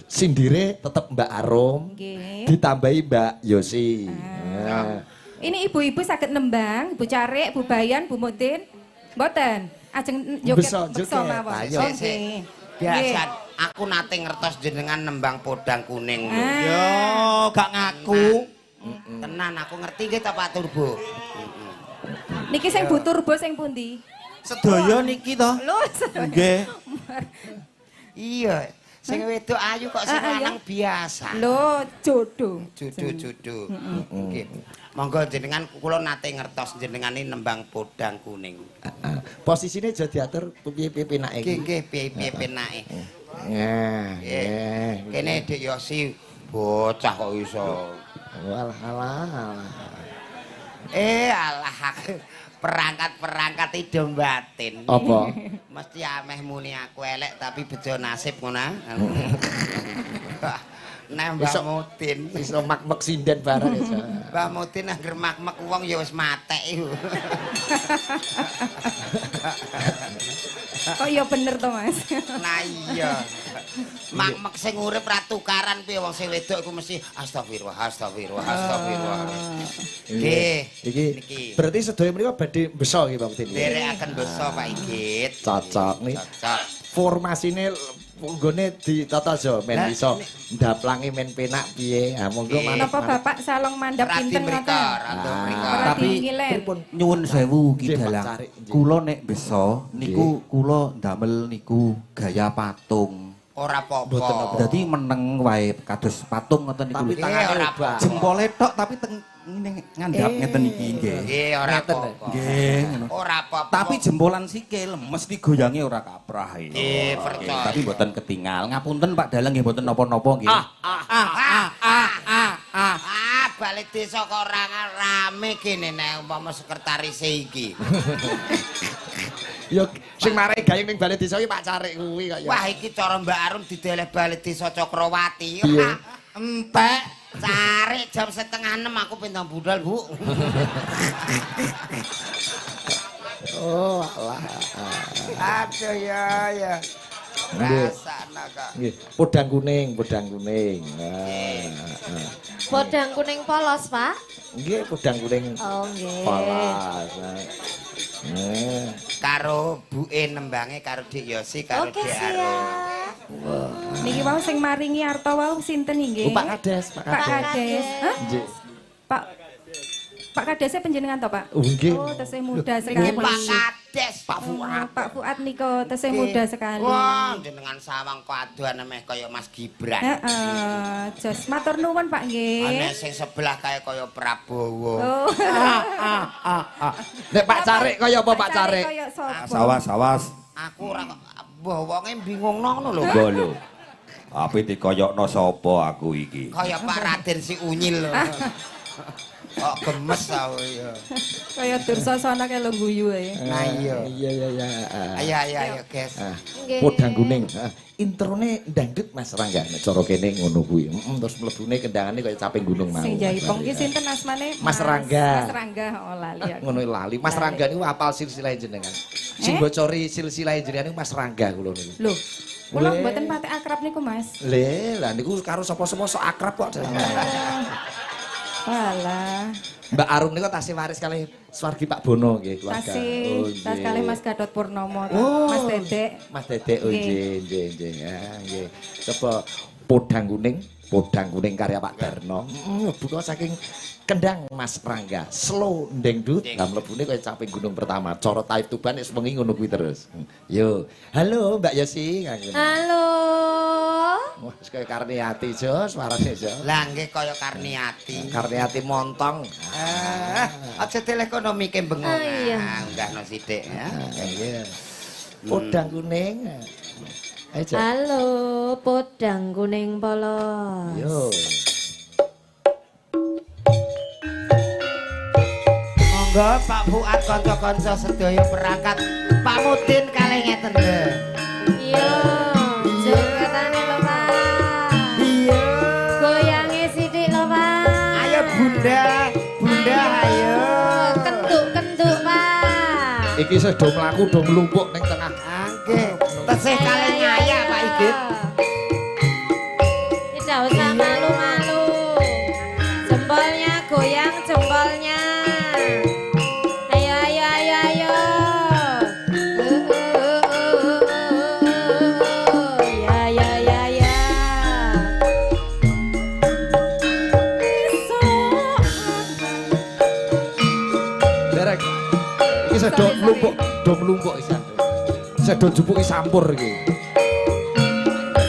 sindire tetep Mbak Arum. Nggih. Ditambahi Mbak Yosi. Ini ibu-ibu saged nembang, Bu Carik, Bu Bayan, Bu Mudin. Mboten. Ajeng joget beksa mawon. Nggih. Biasa aku nate ngertos jenengan nembang podang kuning. Yo, gak ngaku. Tenan aku ngerti nggih ta Pak Turbo. Niki sing Bu Turbo sing pundi? Sedaya niki to. Lho, nggih. Iya, sing wedok ayu kok sing lanang biasa. Lho, jodoh. Jodoh-jodoh. Nggih. Monggo jenengan kula nate ngertos jenengane nembang podang kuning. Posisine aja diatur piye-piye penake iki. Nggih, piye-piye penake. Nggih. Kene Dik Yosi bocah kok iso. Walah alah. Alah perangkat-perangkat ide batin. Apa? Mesti ameh muni aku elek tapi bejo nasib ngono. Nek Mbah Mudin iso mak-mek sinden bareng ya. Mbah Mudin angger mak-mek wong ya wis matek iku. Kok ya bener to, Mas? Lah iya. Mak-mek sing urip ra tukaran piye wong sing wedok iku mesti astagfirullah, astagfirullah, astagfirullah. Nggih. Iki berarti sedaya menika badhe beso iki Pak Mudin. Nderekaken beso Pak Igit. Cocok nih. Cocok. Formasine nggone ditata aja men iso ndaplangi men penak piye. Ha monggo manut. Napa Bapak salong mandhap pinten ngoten? Tapi nyuwun sewu Ki Dalang. Kula nek beso niku kula ndamel niku gaya patung. Ora apa-apa. Dadi meneng wae kados patung ngoten niku. Tapi tangane obah. Jempole tok tapi teng ngene ngandhap ngeten iki nggih. Nggih ora apa-apa. Nggih ngono. Ora apa-apa. Tapi jempolan sikil mesti goyange ora kaprah iki. Nggih percaya. Tapi mboten ketingal. Ngapunten Pak Dalang nggih mboten napa-napa nggih. Ah balik desa kok ora rame kene nek umpama sekretaris iki. Ya sing marai gayeng ning balai desa iki Pak Carik kuwi kok ya. Wah iki cara Mbak Arum dideleh balai desa Cakrawati. Entek. Carik jam 5:30 aku pindang budal, Bu. Oh, alah. Aduh ya ya. Rasana kok. Nggih, podang kuning, podang kuning. Podang kuning polos, Pak? Nggih, podang kuning. Oh, nggih. Polos. Karo buke nembange karo Dik Yosi karo Oke, Dik Arum. Niki wau sing maringi arta wau sinten nggih? Oh, Pak Kades, Pak Pak Kades. Hah? Nggih. Pak Kadesnya panjenengan to, Pak? Oh, nggih. Oh, tesih muda sekali. Pak Kades, Pak Fuad. Pak Fuad niko tesih muda sekali. Wah, jenengan sawang kok adohan meh kaya Mas Gibran. Heeh, jos matur nuwun Pak nggih. Ana sing sebelah kae kaya Prabowo. Oh. Nek Pak Carik kaya apa Pak Carik? Sawas-sawas. Aku ora kok wonge bingungno ngono lho. Mbah lho. Ape dikoyokno sapa aku iki? Kaya Pak Raden si Unyil lho. Kok gemes aku ya. Kaya Dursasana kae lho guyu ae. Nah iya. Iya iya iya. Ayo ayo ayo, guys. Podang kuning. Introne dangdut Mas Rangga nek cara kene ngono kuwi. Terus mlebune kendangane kaya caping gunung mau. Sing jaipong ki sinten asmane? Mas Rangga. Mas Rangga, oh lali aku. Ngono lali. Mas Rangga niku apal silsilah jenengan. Sing bocori silsilah jenengan niku Mas Rangga kula niku. Lho, kula mboten pati akrab niku, Mas. Le, lah niku karo sapa-sapa sok akrab kok. Walah. Mbak Arum niku tasih waris kalih swargi Pak Bono nggih keluarga. Tasih, tas kalih Mas Gatot Purnomo, Mas Dedek. Mas Dedek, oh nggih nggih nggih. Ya nggih. Coba Podang kuning karya Pak Darno. Buka saking kendang Mas Rangga, slow ndengdut, lah mlebune kaya caping gunung pertama. Cara Taif Tuban wis wengi ngono kuwi terus. Yo. Halo Mbak Yosi. Halo. Wah, wis kaya Karniati jo, suarane jo. Lah nggih kaya Karniati. Karniati montong. Aja deleh kono mike bengong. Unggahno sithik ya. Iya. Podang kuning. Ayo. Halo, podang kuning polos. Yo. Monggo Pak Fuad kanca-kanca sedaya perangkat Pak Mudin kalih ngeten lho. Iya, jogetane lho Pak. Iya. Goyange sithik lho Pak. Ayo Bunda, Bunda ayo. Kenduk-kenduk Pak. Iki isih do mlaku do mlumpuk ning tengah. Nggih, tesih kalih ngaya Pak Igit. Tidak usah malu-malu. Jempolnya goyang jempolnya. Ayo ayo ayo ayo. Ya ya ya ya. Derek. Iki isih do mlumpuk, do mlumpuk isih. Isih do jupuki sampur iki.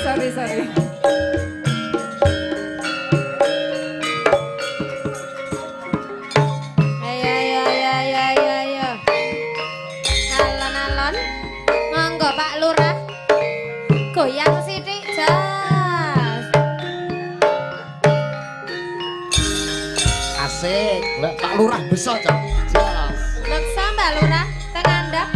Sorry sorry. Ayo ayo ayo ayo ayo ayo. Alon-alon. Monggo Pak Lurah. Goyang sithik jas. Asik. Lah Pak Lurah besok, Cok. Jos. Leksa Mbak Lurah teng andhap.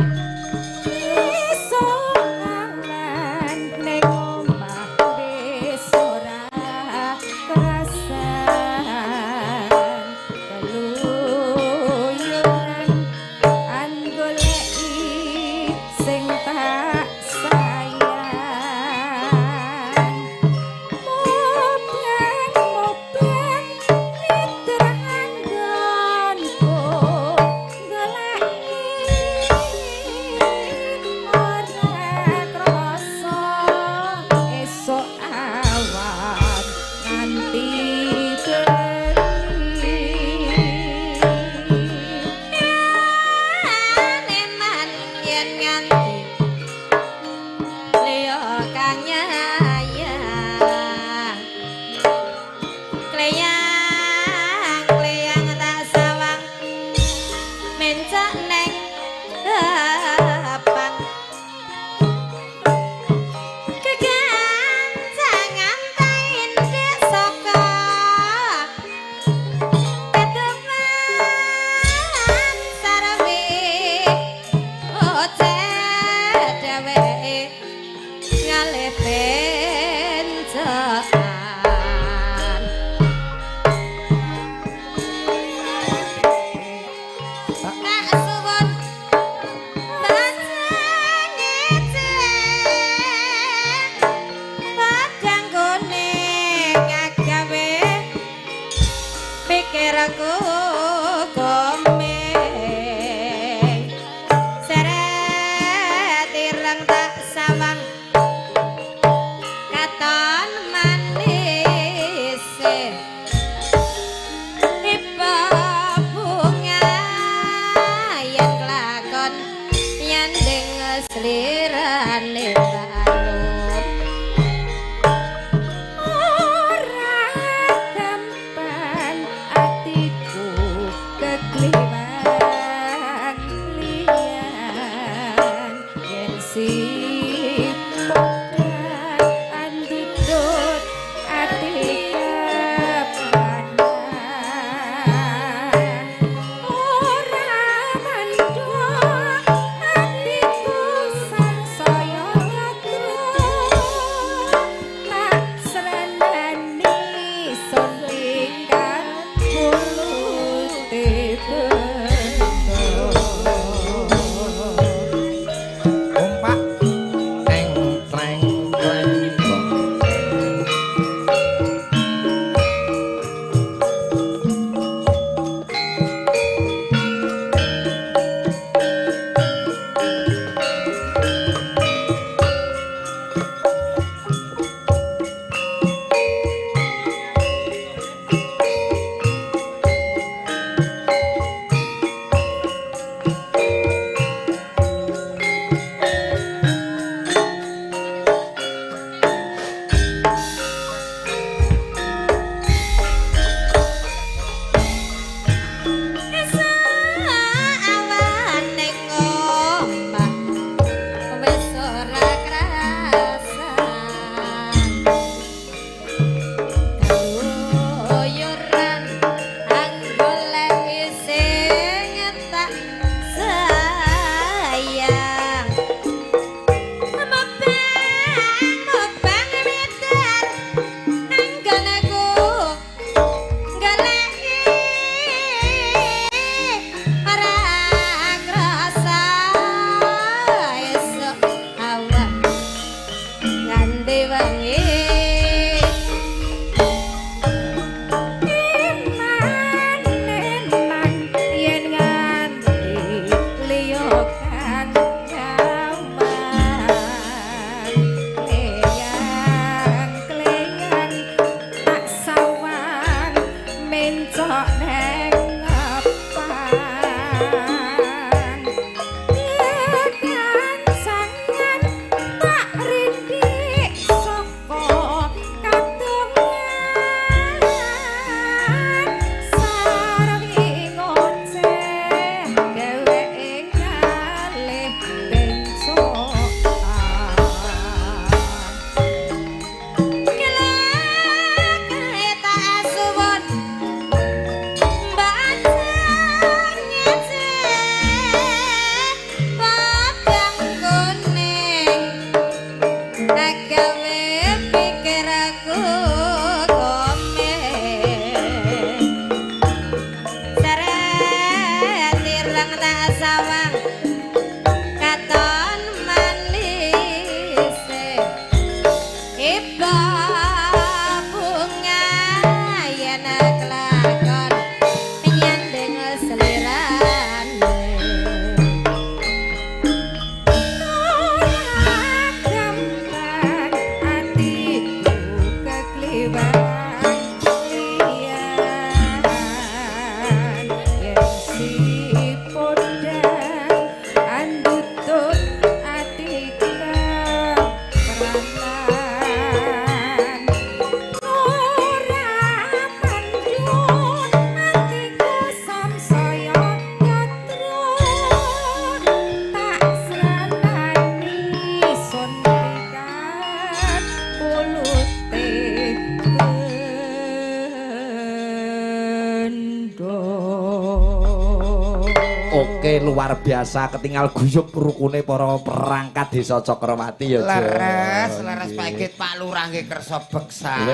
Luar biasa ketinggal guyub rukune para perangkat desa Cakrawati ya. Leres, leres Pak Igit, Pak Lurah nggih kersa beksan.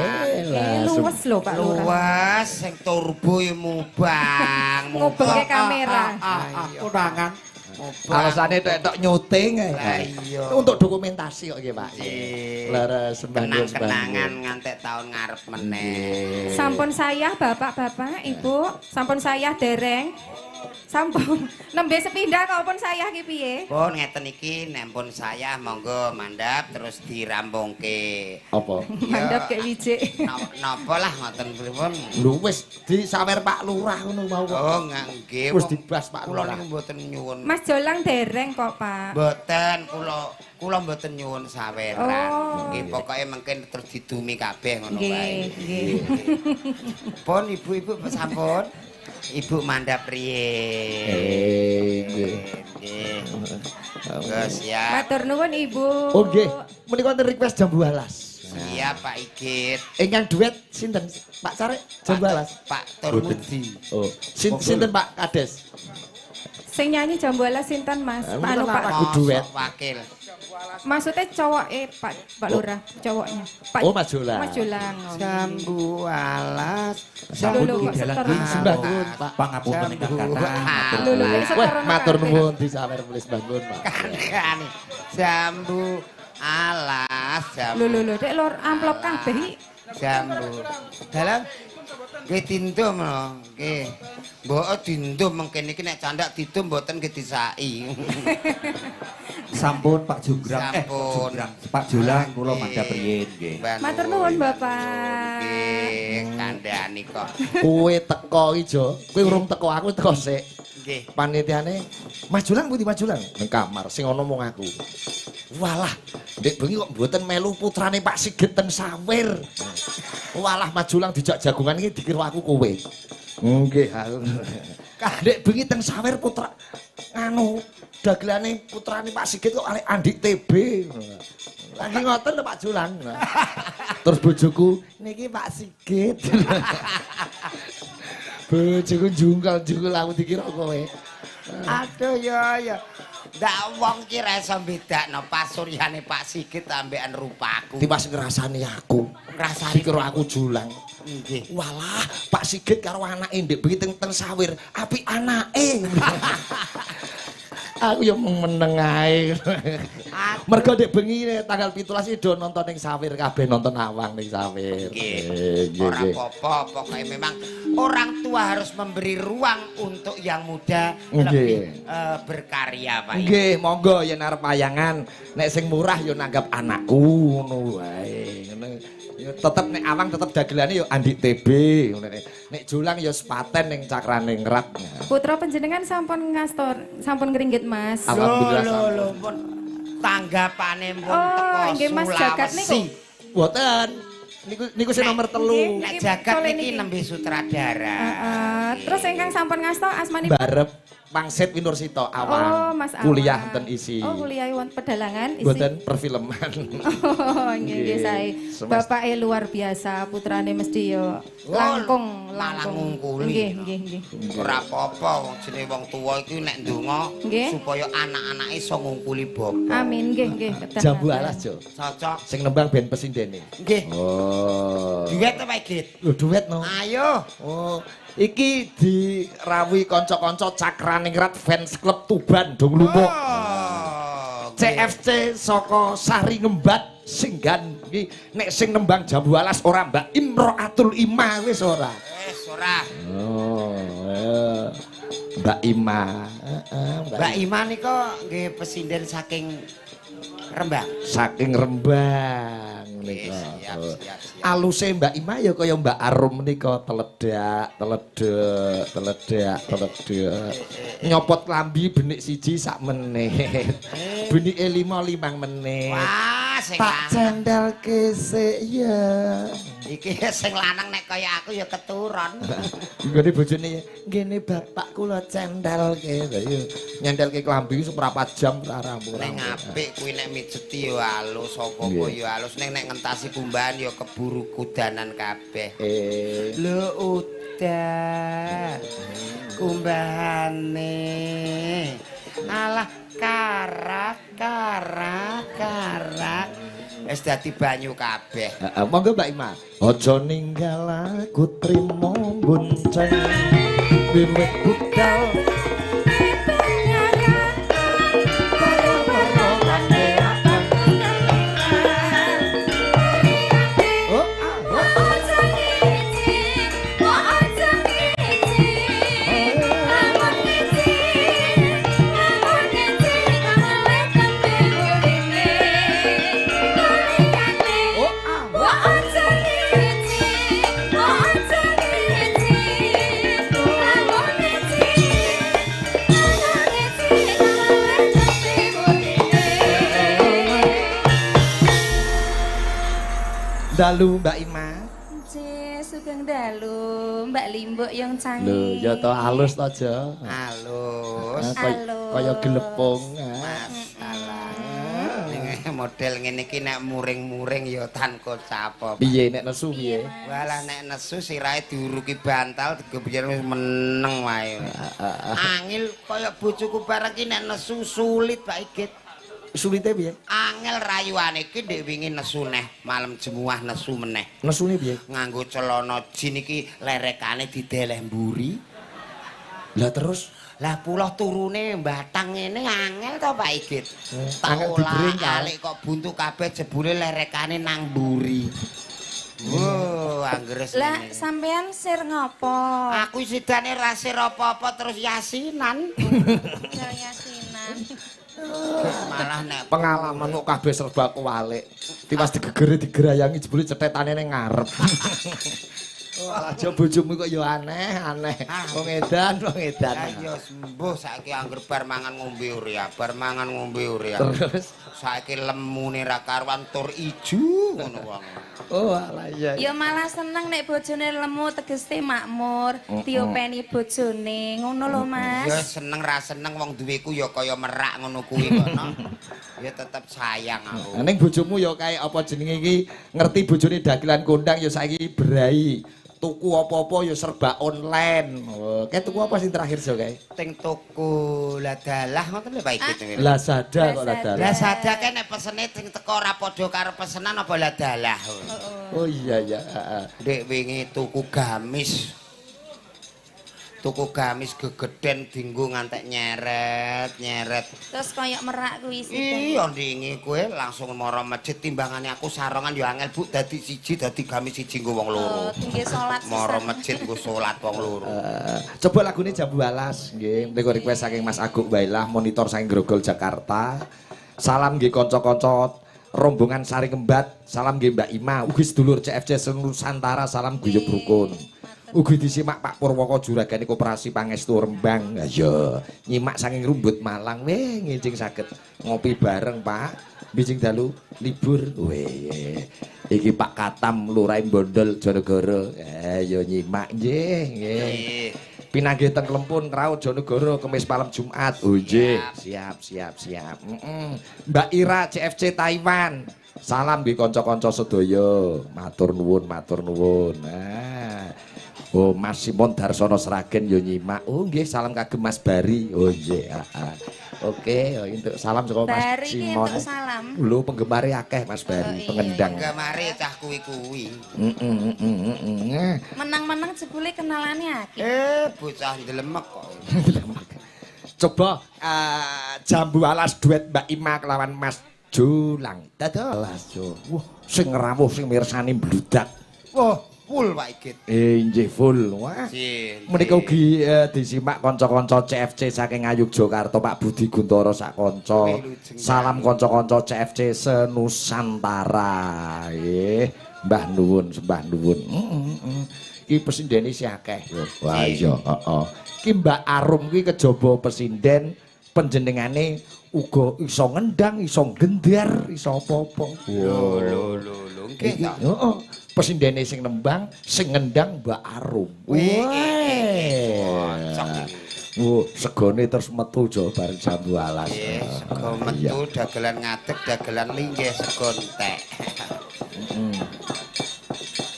Luwes lho Pak Lurah. Luwes sing turbo ya mubang, ngubengke kamera. Konangan. Alasane tok-tok nyuting. Iya. Untuk dokumentasi kok nggih Pak. Leres kenang-kenangan ngantek tahun ngarep meneh. Sampun sayah bapak-bapak, ibu, sampun sayah dereng. Sampun nembe sepindah kok pun sayah ki piye? Pun ngeten iki nek pun sayah monggo mandhap terus dirampungke. Apa? Mandhap kek wijik. Napa lah ngoten pripun? Lho wis disawer Pak Lurah ngono mau kok. Oh nggih. Wis dibas Pak Lurah. Kula niku mboten nyuwun. Mas Jolang dereng kok, Pak. Mboten, kula mboten nyuwun saweran. Nggih pokoke mengkin terus didumi kabeh ngono wae. Nggih. Pun ibu-ibu sampun. Ibu mandhap riyin. Nggih. Nggih. Siap. Matur nuwun Ibu. Oh nggih, menika wonten request jambu alas. Siap Pak Igit. Ingkang duet sinten? Pak Carik jambu alas. Pak Turmudi. Oh, sinten Pak Kades? Sing nyanyi jambu alas sinten Mas? Pak anu Pak. Lagu duet. Wakil. Maksudnya cowok Pak Lurah, cowoknya. Pak Oh, Mas Jolang. Mas Jolang. Jambu alas. Sampun ki dalang sembah nuwun Pak. Pangapunten ingkang kathah. Wah, matur nuwun disawer tulis bangun Pak. Kandhane jambu alas jambu. Lho lho lho, dek lor amplop kabeh iki. Jambu. Dalam nggih dindum lho, nggih. Mbok dindum mengken iki nek candak didum mboten nggih disaki. Sampun Pak Junggrang, Pak Jolang kula mandhap riyin nggih. Matur nuwun Bapak. Nggih, kandhani kok. Kowe teko iki, Jo. Kowe urung teko, aku teko sik. Nggih. Panitiane, Mas Jolang pundi Mas Jolang? Nang kamar sing ana mung aku. Walah, ndek bengi kok mboten melu putrane Pak Sigit teng Sawir. Walah Mas Jolang dijak jagongan iki dikira aku kowe. Nggih, aku. Ndek bengi teng Sawir putra anu dagelane putrane Pak Sigit kok arek Andik TB. Lagi ngoten lho Pak Jolang. Terus bojoku, niki Pak Sigit. Bojoku jungkal-jungkul aku dikira kowe. Aduh ya ya. Ndak wong ki ra iso bedakno pasuryane Pak Sigit ambekan rupaku. Tiwas ngrasani aku. Ngrasani dikira aku Jolang. Nggih. Walah, Pak Sigit karo anake ndek bengi teng Sawir, apik anake. Aku yo meneng ae. Mergo ndek bengi tanggal 17 do nonton ning Sawir kabeh, nonton awang ning Sawir. Nggih. Ora apa-apa, pokoke memang orang tua harus memberi ruang untuk yang muda lebih berkarya, Pak. Nggih, monggo yen arep wayangan, nek sing murah yo nanggap anakku ngono wae. Ngono. Ya tetep nek awang tetep dagelane yo Andik TB ngono. Nek Jolang yo sepaten ning cakrane ngrat. Putra panjenengan sampun ngastor, sampun ngringgit Mas. Alhamdulillah. Lho lho pun tanggapane pun teko. Nggih Mas Jagat niku. Mboten. Niku sing nomor 3. Nek Jagat niki nembe sutradara. Heeh. Terus ingkang sampun ngasto asmanipun Barep Pangsit Winursita Awang. Oh, Mas Awang. Kuliah enten isi. Oh, kuliah wonten pedalangan isi. Mboten perfilman. Oh, nggih nggih sae. Bapake luar biasa, putrane mesti yo langkung langkung ngungkuli. Nggih, nggih, nggih. Ora apa-apa wong jenenge wong tuwa iki nek ndonga supaya anak-anake iso ngungkuli bapak. Amin, nggih, nggih. Jambu alas, Jo. Cocok. Sing nembang ben pesindene. Nggih. Oh. Duet apa, Git? Lho, duet no. Ayo. Oh. Iki dirawuhi kanca-kanca Cakraningrat Fans Club Tuban dong lumuk. Oh, CFC saka Sari Ngembat Singgan iki nek sing nembang jambu alas ora Mbak Imroatul Ima wis ora. Wis ora. Oh, Mbak Ima. Heeh, Mbak Ima nika nggih pesinden saking Rembang. Saking Rembang nika. Siap, siap, siap. Aluse Mbak Ima ya kaya Mbak Arum nika teledak, teledek, teledak, teledek. Nyopot klambi benik siji sak menit. Benike 5 menit. Wah, sing tak cendelke sik ya. Iki sing lanang nek kaya aku ya keturun. Nggone bojone ngene bapak kula cendelke. Lha iya nyendelke klambi seprapat jam ora rampung. Ning apik kuwi nek mijeti ya alus, apa-apa ya alus, ning nek ngentasi kumbahan ya keburu kudanan kabeh. Lho udan. Kumbahane. Alah karak karak karak. Wis dadi banyu kabeh. Heeh, monggo Mbak Ima. Aja ninggal aku trimo bonceng. Wiwit budal dalu Mbak Ima. Nggih, sugeng dalu Mbak Limbuk yang canggih. Lho, ya to halus to, Jo. Halus. Kaya glepung. Masalah. Ning model ngene iki nek muring-muring ya tanpa sapa. Piye nek nesu piye? Walah nek nesu sirahe diuruki bantal digebyar wis meneng wae. Angel kaya bojoku bareng ki nek nesu sulit Pak Igit. Sulite piye? Angel rayuane iki ndek wingi nesu neh, malam jemuah nesu meneh. Nesune piye? Nganggo celana jin iki lerekane dideleh mburi. Lah terus? Lah puloh turune batang ngene angel to Pak Igit. Angel dibring kali kok buntu kabeh jebule lerekane nang mburi. Wow, anggres. Lah sampean sir ngopo? Aku sidane ra sir apa-apa terus yasinan. Yasinan. Malah nek pengalaman kok kabeh serba kuwalik. Tiwas digegere digerayangi jebule cethetane ning ngarep. Wah, aja bojomu kok ya aneh, aneh. Wong edan, wong edan. Lah ya sembuh saiki angger bar mangan ngombe urea, bar mangan ngombe urea. Terus saiki lemune ra karuan tur iju ngono wong. Oh, alah iya. Ya malah seneng nek bojone lemu tegese makmur, diopeni bojone, ngono lho Mas. Ya seneng ra seneng wong duweku ya kaya merak ngono kuwi kono. Ya tetep sayang aku. Ning bojomu ya kae apa jenenge iki ngerti bojone dagelan kondang ya saiki berai. Tuku apa-apa ya serba online. Oh, kae tuku apa sing terakhir Jo kae? Teng toko Ladalah ngoten lho Pak Igit. Lazada kok Ladalah. Lazada kae nek pesene sing teko ora padha karo pesenan apa Ladalah. Oh iya iya, heeh. Ndek wingi tuku gamis. Tuku gamis gegeden dinggo ngantek nyeret, nyeret. Terus koyok merak kuwi sih. Iya ndingi kowe langsung mara masjid timbangane aku sarongan ya angel Bu dadi siji dadi gamis siji nggo wong loro. Oh, tinggi salat. Mara masjid nggo salat wong loro. Coba lagune Jambu Alas nggih, menika request saking Mas Aguk Wailah monitor saking Grogol Jakarta. Salam nggih kanca-kanca rombongan Sari Kembat, salam nggih Mbak Ima, ugi sedulur CFC Nusantara, salam guyub rukun. Ugi disimak Pak Purwoko juragane Koperasi Pangestu Rembang. Ya, nyimak saking Rumbut Malang. Weh, ngincing saged ngopi bareng, Pak. Bijing dalu libur. Weh. Iki Pak Katam Lurah Bondol Jonegoro. Ya nyimak nggih, nggih. Pinanggih teng Klempun Kraut Jonegoro Kemis malam Jumat. Oh nggih, siap siap siap. Mbak Ira CFC Taiwan. Salam nggih kanca-kanca sedaya. Matur nuwun, matur nuwun. Nah. Oh, Mas Simon Darsono Sragen yo nyimak. Oh nggih, salam kagem Mas Bari. Oh nggih, heeh. Oke, untuk salam saka Mas Bari Simon. Untuk salam. Lho, penggemare akeh Mas Bari, oh, pengendang. Penggemare cah kuwi-kuwi. Heeh. Menang-menang jebule kenalane akeh. Bocah ndlemek kok. Ndlemek. Coba Jambu Alas duet Mbak Ima kelawan Mas Jolang. Dados. Wah, sing rawuh sing mirsani mbludak. Wah, full Pak Igit. Nggih full. Wah. Menika ugi disimak kanca-kanca CFC saking Ngayogyakarta Pak Budi Guntoro sak kanca. Salam kanca-kanca CFC senusantara. Nggih, mbah nuwun, sembah nuwun. Iki pesindene isih akeh. Wah iya, heeh. Iki Mbak Arum kuwi kejaba pesinden panjenengane uga iso ngendang, iso gendar, iso apa-apa. Lho lho lho lho nggih ta. Heeh. Pesindene sing nembang, sing ngendang Mbak Arum. Wah. Wah, segone terus metu jo bareng Jambu Alas. Nggih, sego metu dagelan ngadeg, dagelan linggih sego entek.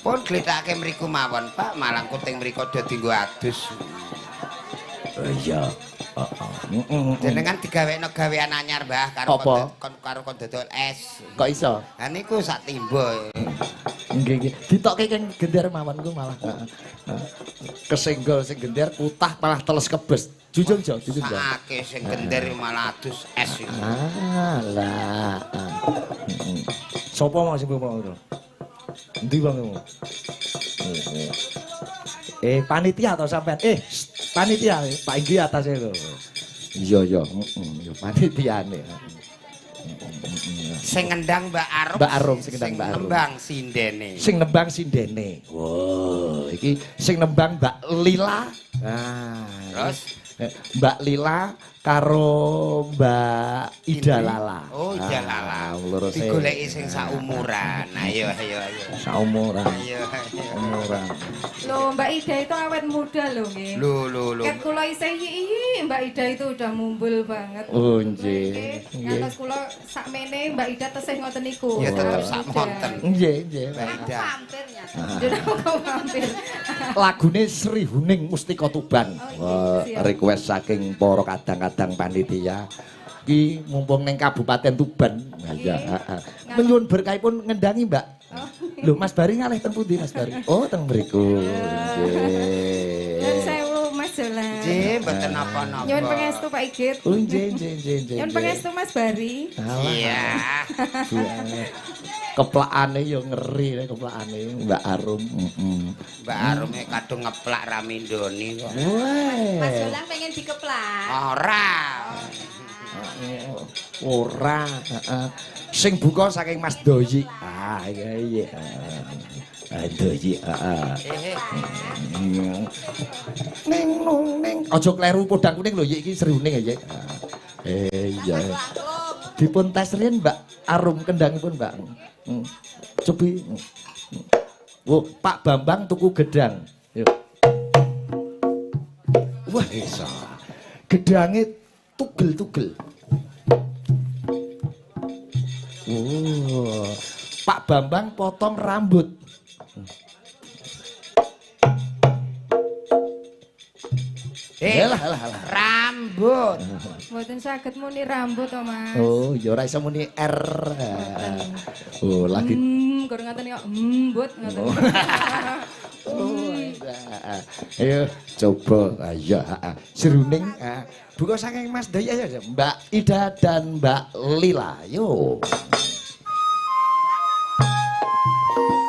Pun glethake mriku mawon, Pak, malang kuting mriku do dienggo adus. Iya. Heeh. Jenengan digawekno gawean anyar, Mbah, karo karo kon dodol es. Kok iso? Ha niku sak timba. Nggih, nggih. Ditokke keng gender mawon ku malah. Kesenggol sing gender kutah malah teles kebes. Jujung jo, jujung jo. Sakake sing gender malah adus es iku. Ah, lah. Sopo mau sing ngomong ngono? Endi wong iku? Panitia to sampean? Panitia, Pak Inggi atase lho. Iya, iya, heeh, ya panitiane. Sing ngendang Mbak Arum. Mbak Arum sing ngendang Mbak Arum. Nembang sindene. Sing nembang sindene. Wah, iki sing nembang Mbak Lila. Nah, terus Mbak Lila karo Mbak Ida Lala. Oh, Ida Lala. Digoleki sing saumuran. Ayo, ayo, ayo. Saumuran. Ayo, ayo. Umuran. Loh, Mbak Ida itu awet muda loh nggih. Lho, lho, lho. Ket kula isih iki Mbak Ida itu udah mumbul banget. Oh, nggih. Ngantos kula sakmene Mbak Ida tesih ngoten niku. Ya tetep sak monten. Nggih, nggih, Mbak Ida. Mampir nyata. Mampir. Lagune Sri Huning Mustika Tuban. Oh, request saking para kadang-kadang panitia. Ki mumpung ning Kabupaten Tuban. Ya, heeh. Menyuwun berkahipun ngendangi, Mbak. Lho, Mas Bari ngalih teng pundi, Mas Bari? Oh, teng mriku. Nggih. Nyuwun sewu, Mas Jolan. Nggih, mboten napa-napa. Nyuwun pangestu Pak Igit. Oh, nggih, nggih, nggih, nggih. Nyuwun pangestu Mas Bari. Iya. Keplakane ya ngeri nek keplakane Mbak Arum. Heeh. Mbak Arum e kadung ngeplak ramindoni kok. Mas Jolan pengen dikeplak. Ora. Ora, heeh. Sing buka saking Mas Doyi. Ah, iya iya. Doyi, heeh. Ning nung ning. Aja kleru podang kuning lho, iki Sri Huning ya, iya. Dipun tes riyen Mbak Arum kendangipun, Mbak. Cobi. Wo, Pak Bambang tuku gedang. Yuk. Wah, iso. Gedange tugel-tugel. Oh, Pak Bambang potong rambut. Alah, alah, alah. Rambut. Mboten saged muni rambut to, Mas. Oh, ya ora iso muni R. Oh, lagi kur ngoten kok mbut ngoten. Oh, ayo coba. Ayo, heeh. Sruning buka saking Mas Doyi ayo, Mbak Ida dan Mbak Lila. Yo. Thank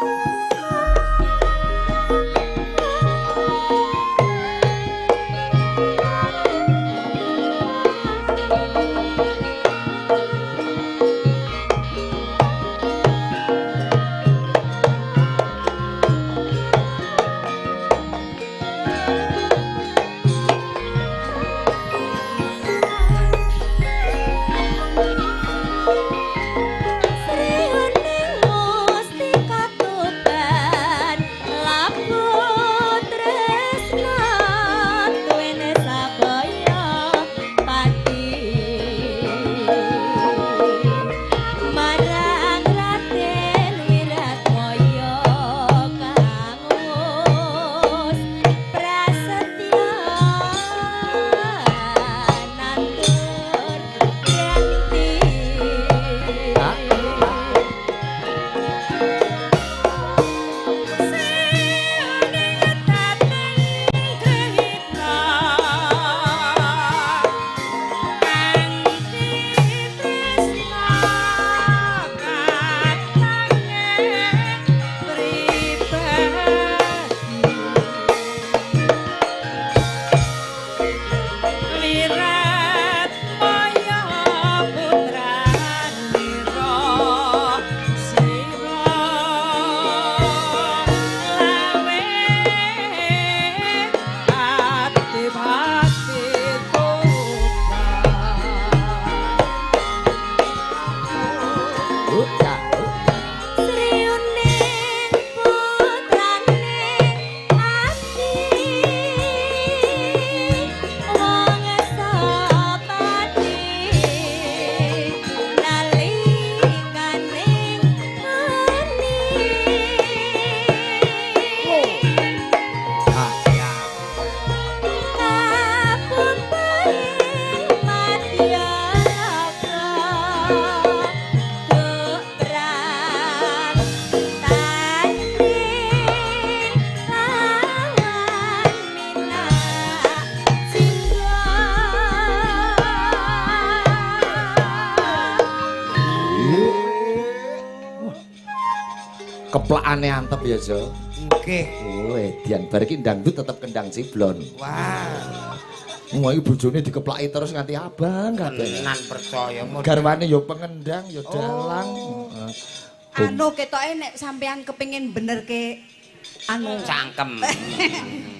Keplakane antep ya, Jo. Nggih. Oh, edian bar iki dangdut tetep kendang ciblon. Wah. Wah, iki bojone dikeplaki terus nganti abang kabeh. Tenan percaya. Garwane ya pengendang, ya dalang. Heeh. Anu ketoke nek sampean kepengin bener ke anu Cangkem.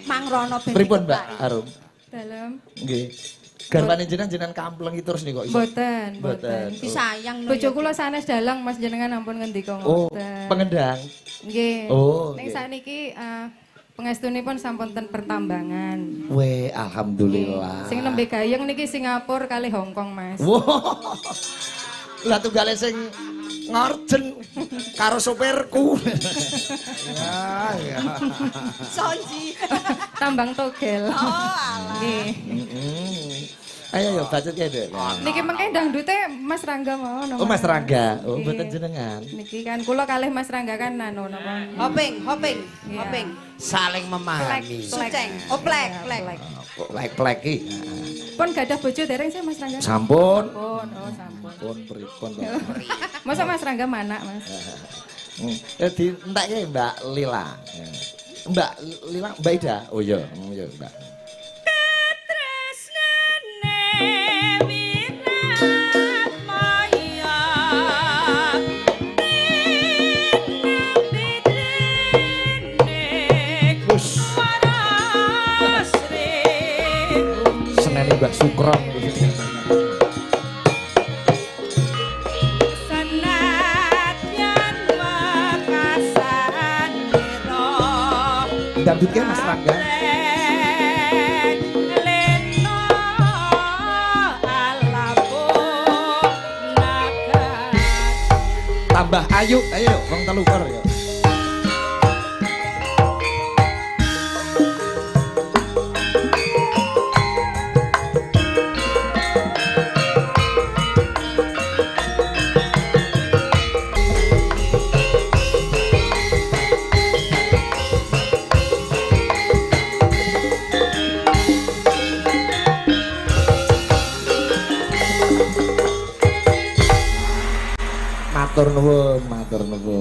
Mangrono ben. Pripun, Mbak Arum? Dalem. Nggih. Garwane jenengan kamplengi terus nih kok iso. Mboten, mboten. Disayang no. Bojo kula sanes dalang Mas jenengan ampun ngendika Oh, ngoten. pengendang. Nggih. Oh, Ning nggih. sakniki pengestunipun sampun ten pertambangan. Weh, alhamdulillah. Sing nembe gayeng niki Singapura kali Hong Kong, Mas. Wah. Lah tunggale sing ngorjen karo sopirku. Ya, ya. Sonji. Tambang togel. Oh, alah. Nggih. Ayo yo bacot ya, Dek. Niki mengke dangdute Mas Rangga mawon. Oh, Mas Rangga. Oh, Nggih. mboten jenengan. Niki kan kula kalih Mas Rangga kan anu napa? Hoping, hoping, Iya. hoping. Saling memahami. Suceng. Oh, plek, plek. Plek-plek iki. Pun gadah bojo dereng sih Mas Rangga? Sampun. Sampun, oh sampun. Pun pripun to. Masa Mas Rangga manak, Mas? Dientekke Mbak Lila. Mbak Lila, Mbak Ida. Oh iya, iya Mbak. Wus. Seneni Mbah Sukron. Dangdutnya Mas Rangga. Tambah ayu, ayo wong telu kor ya. Matur nuwun, matur nuwun.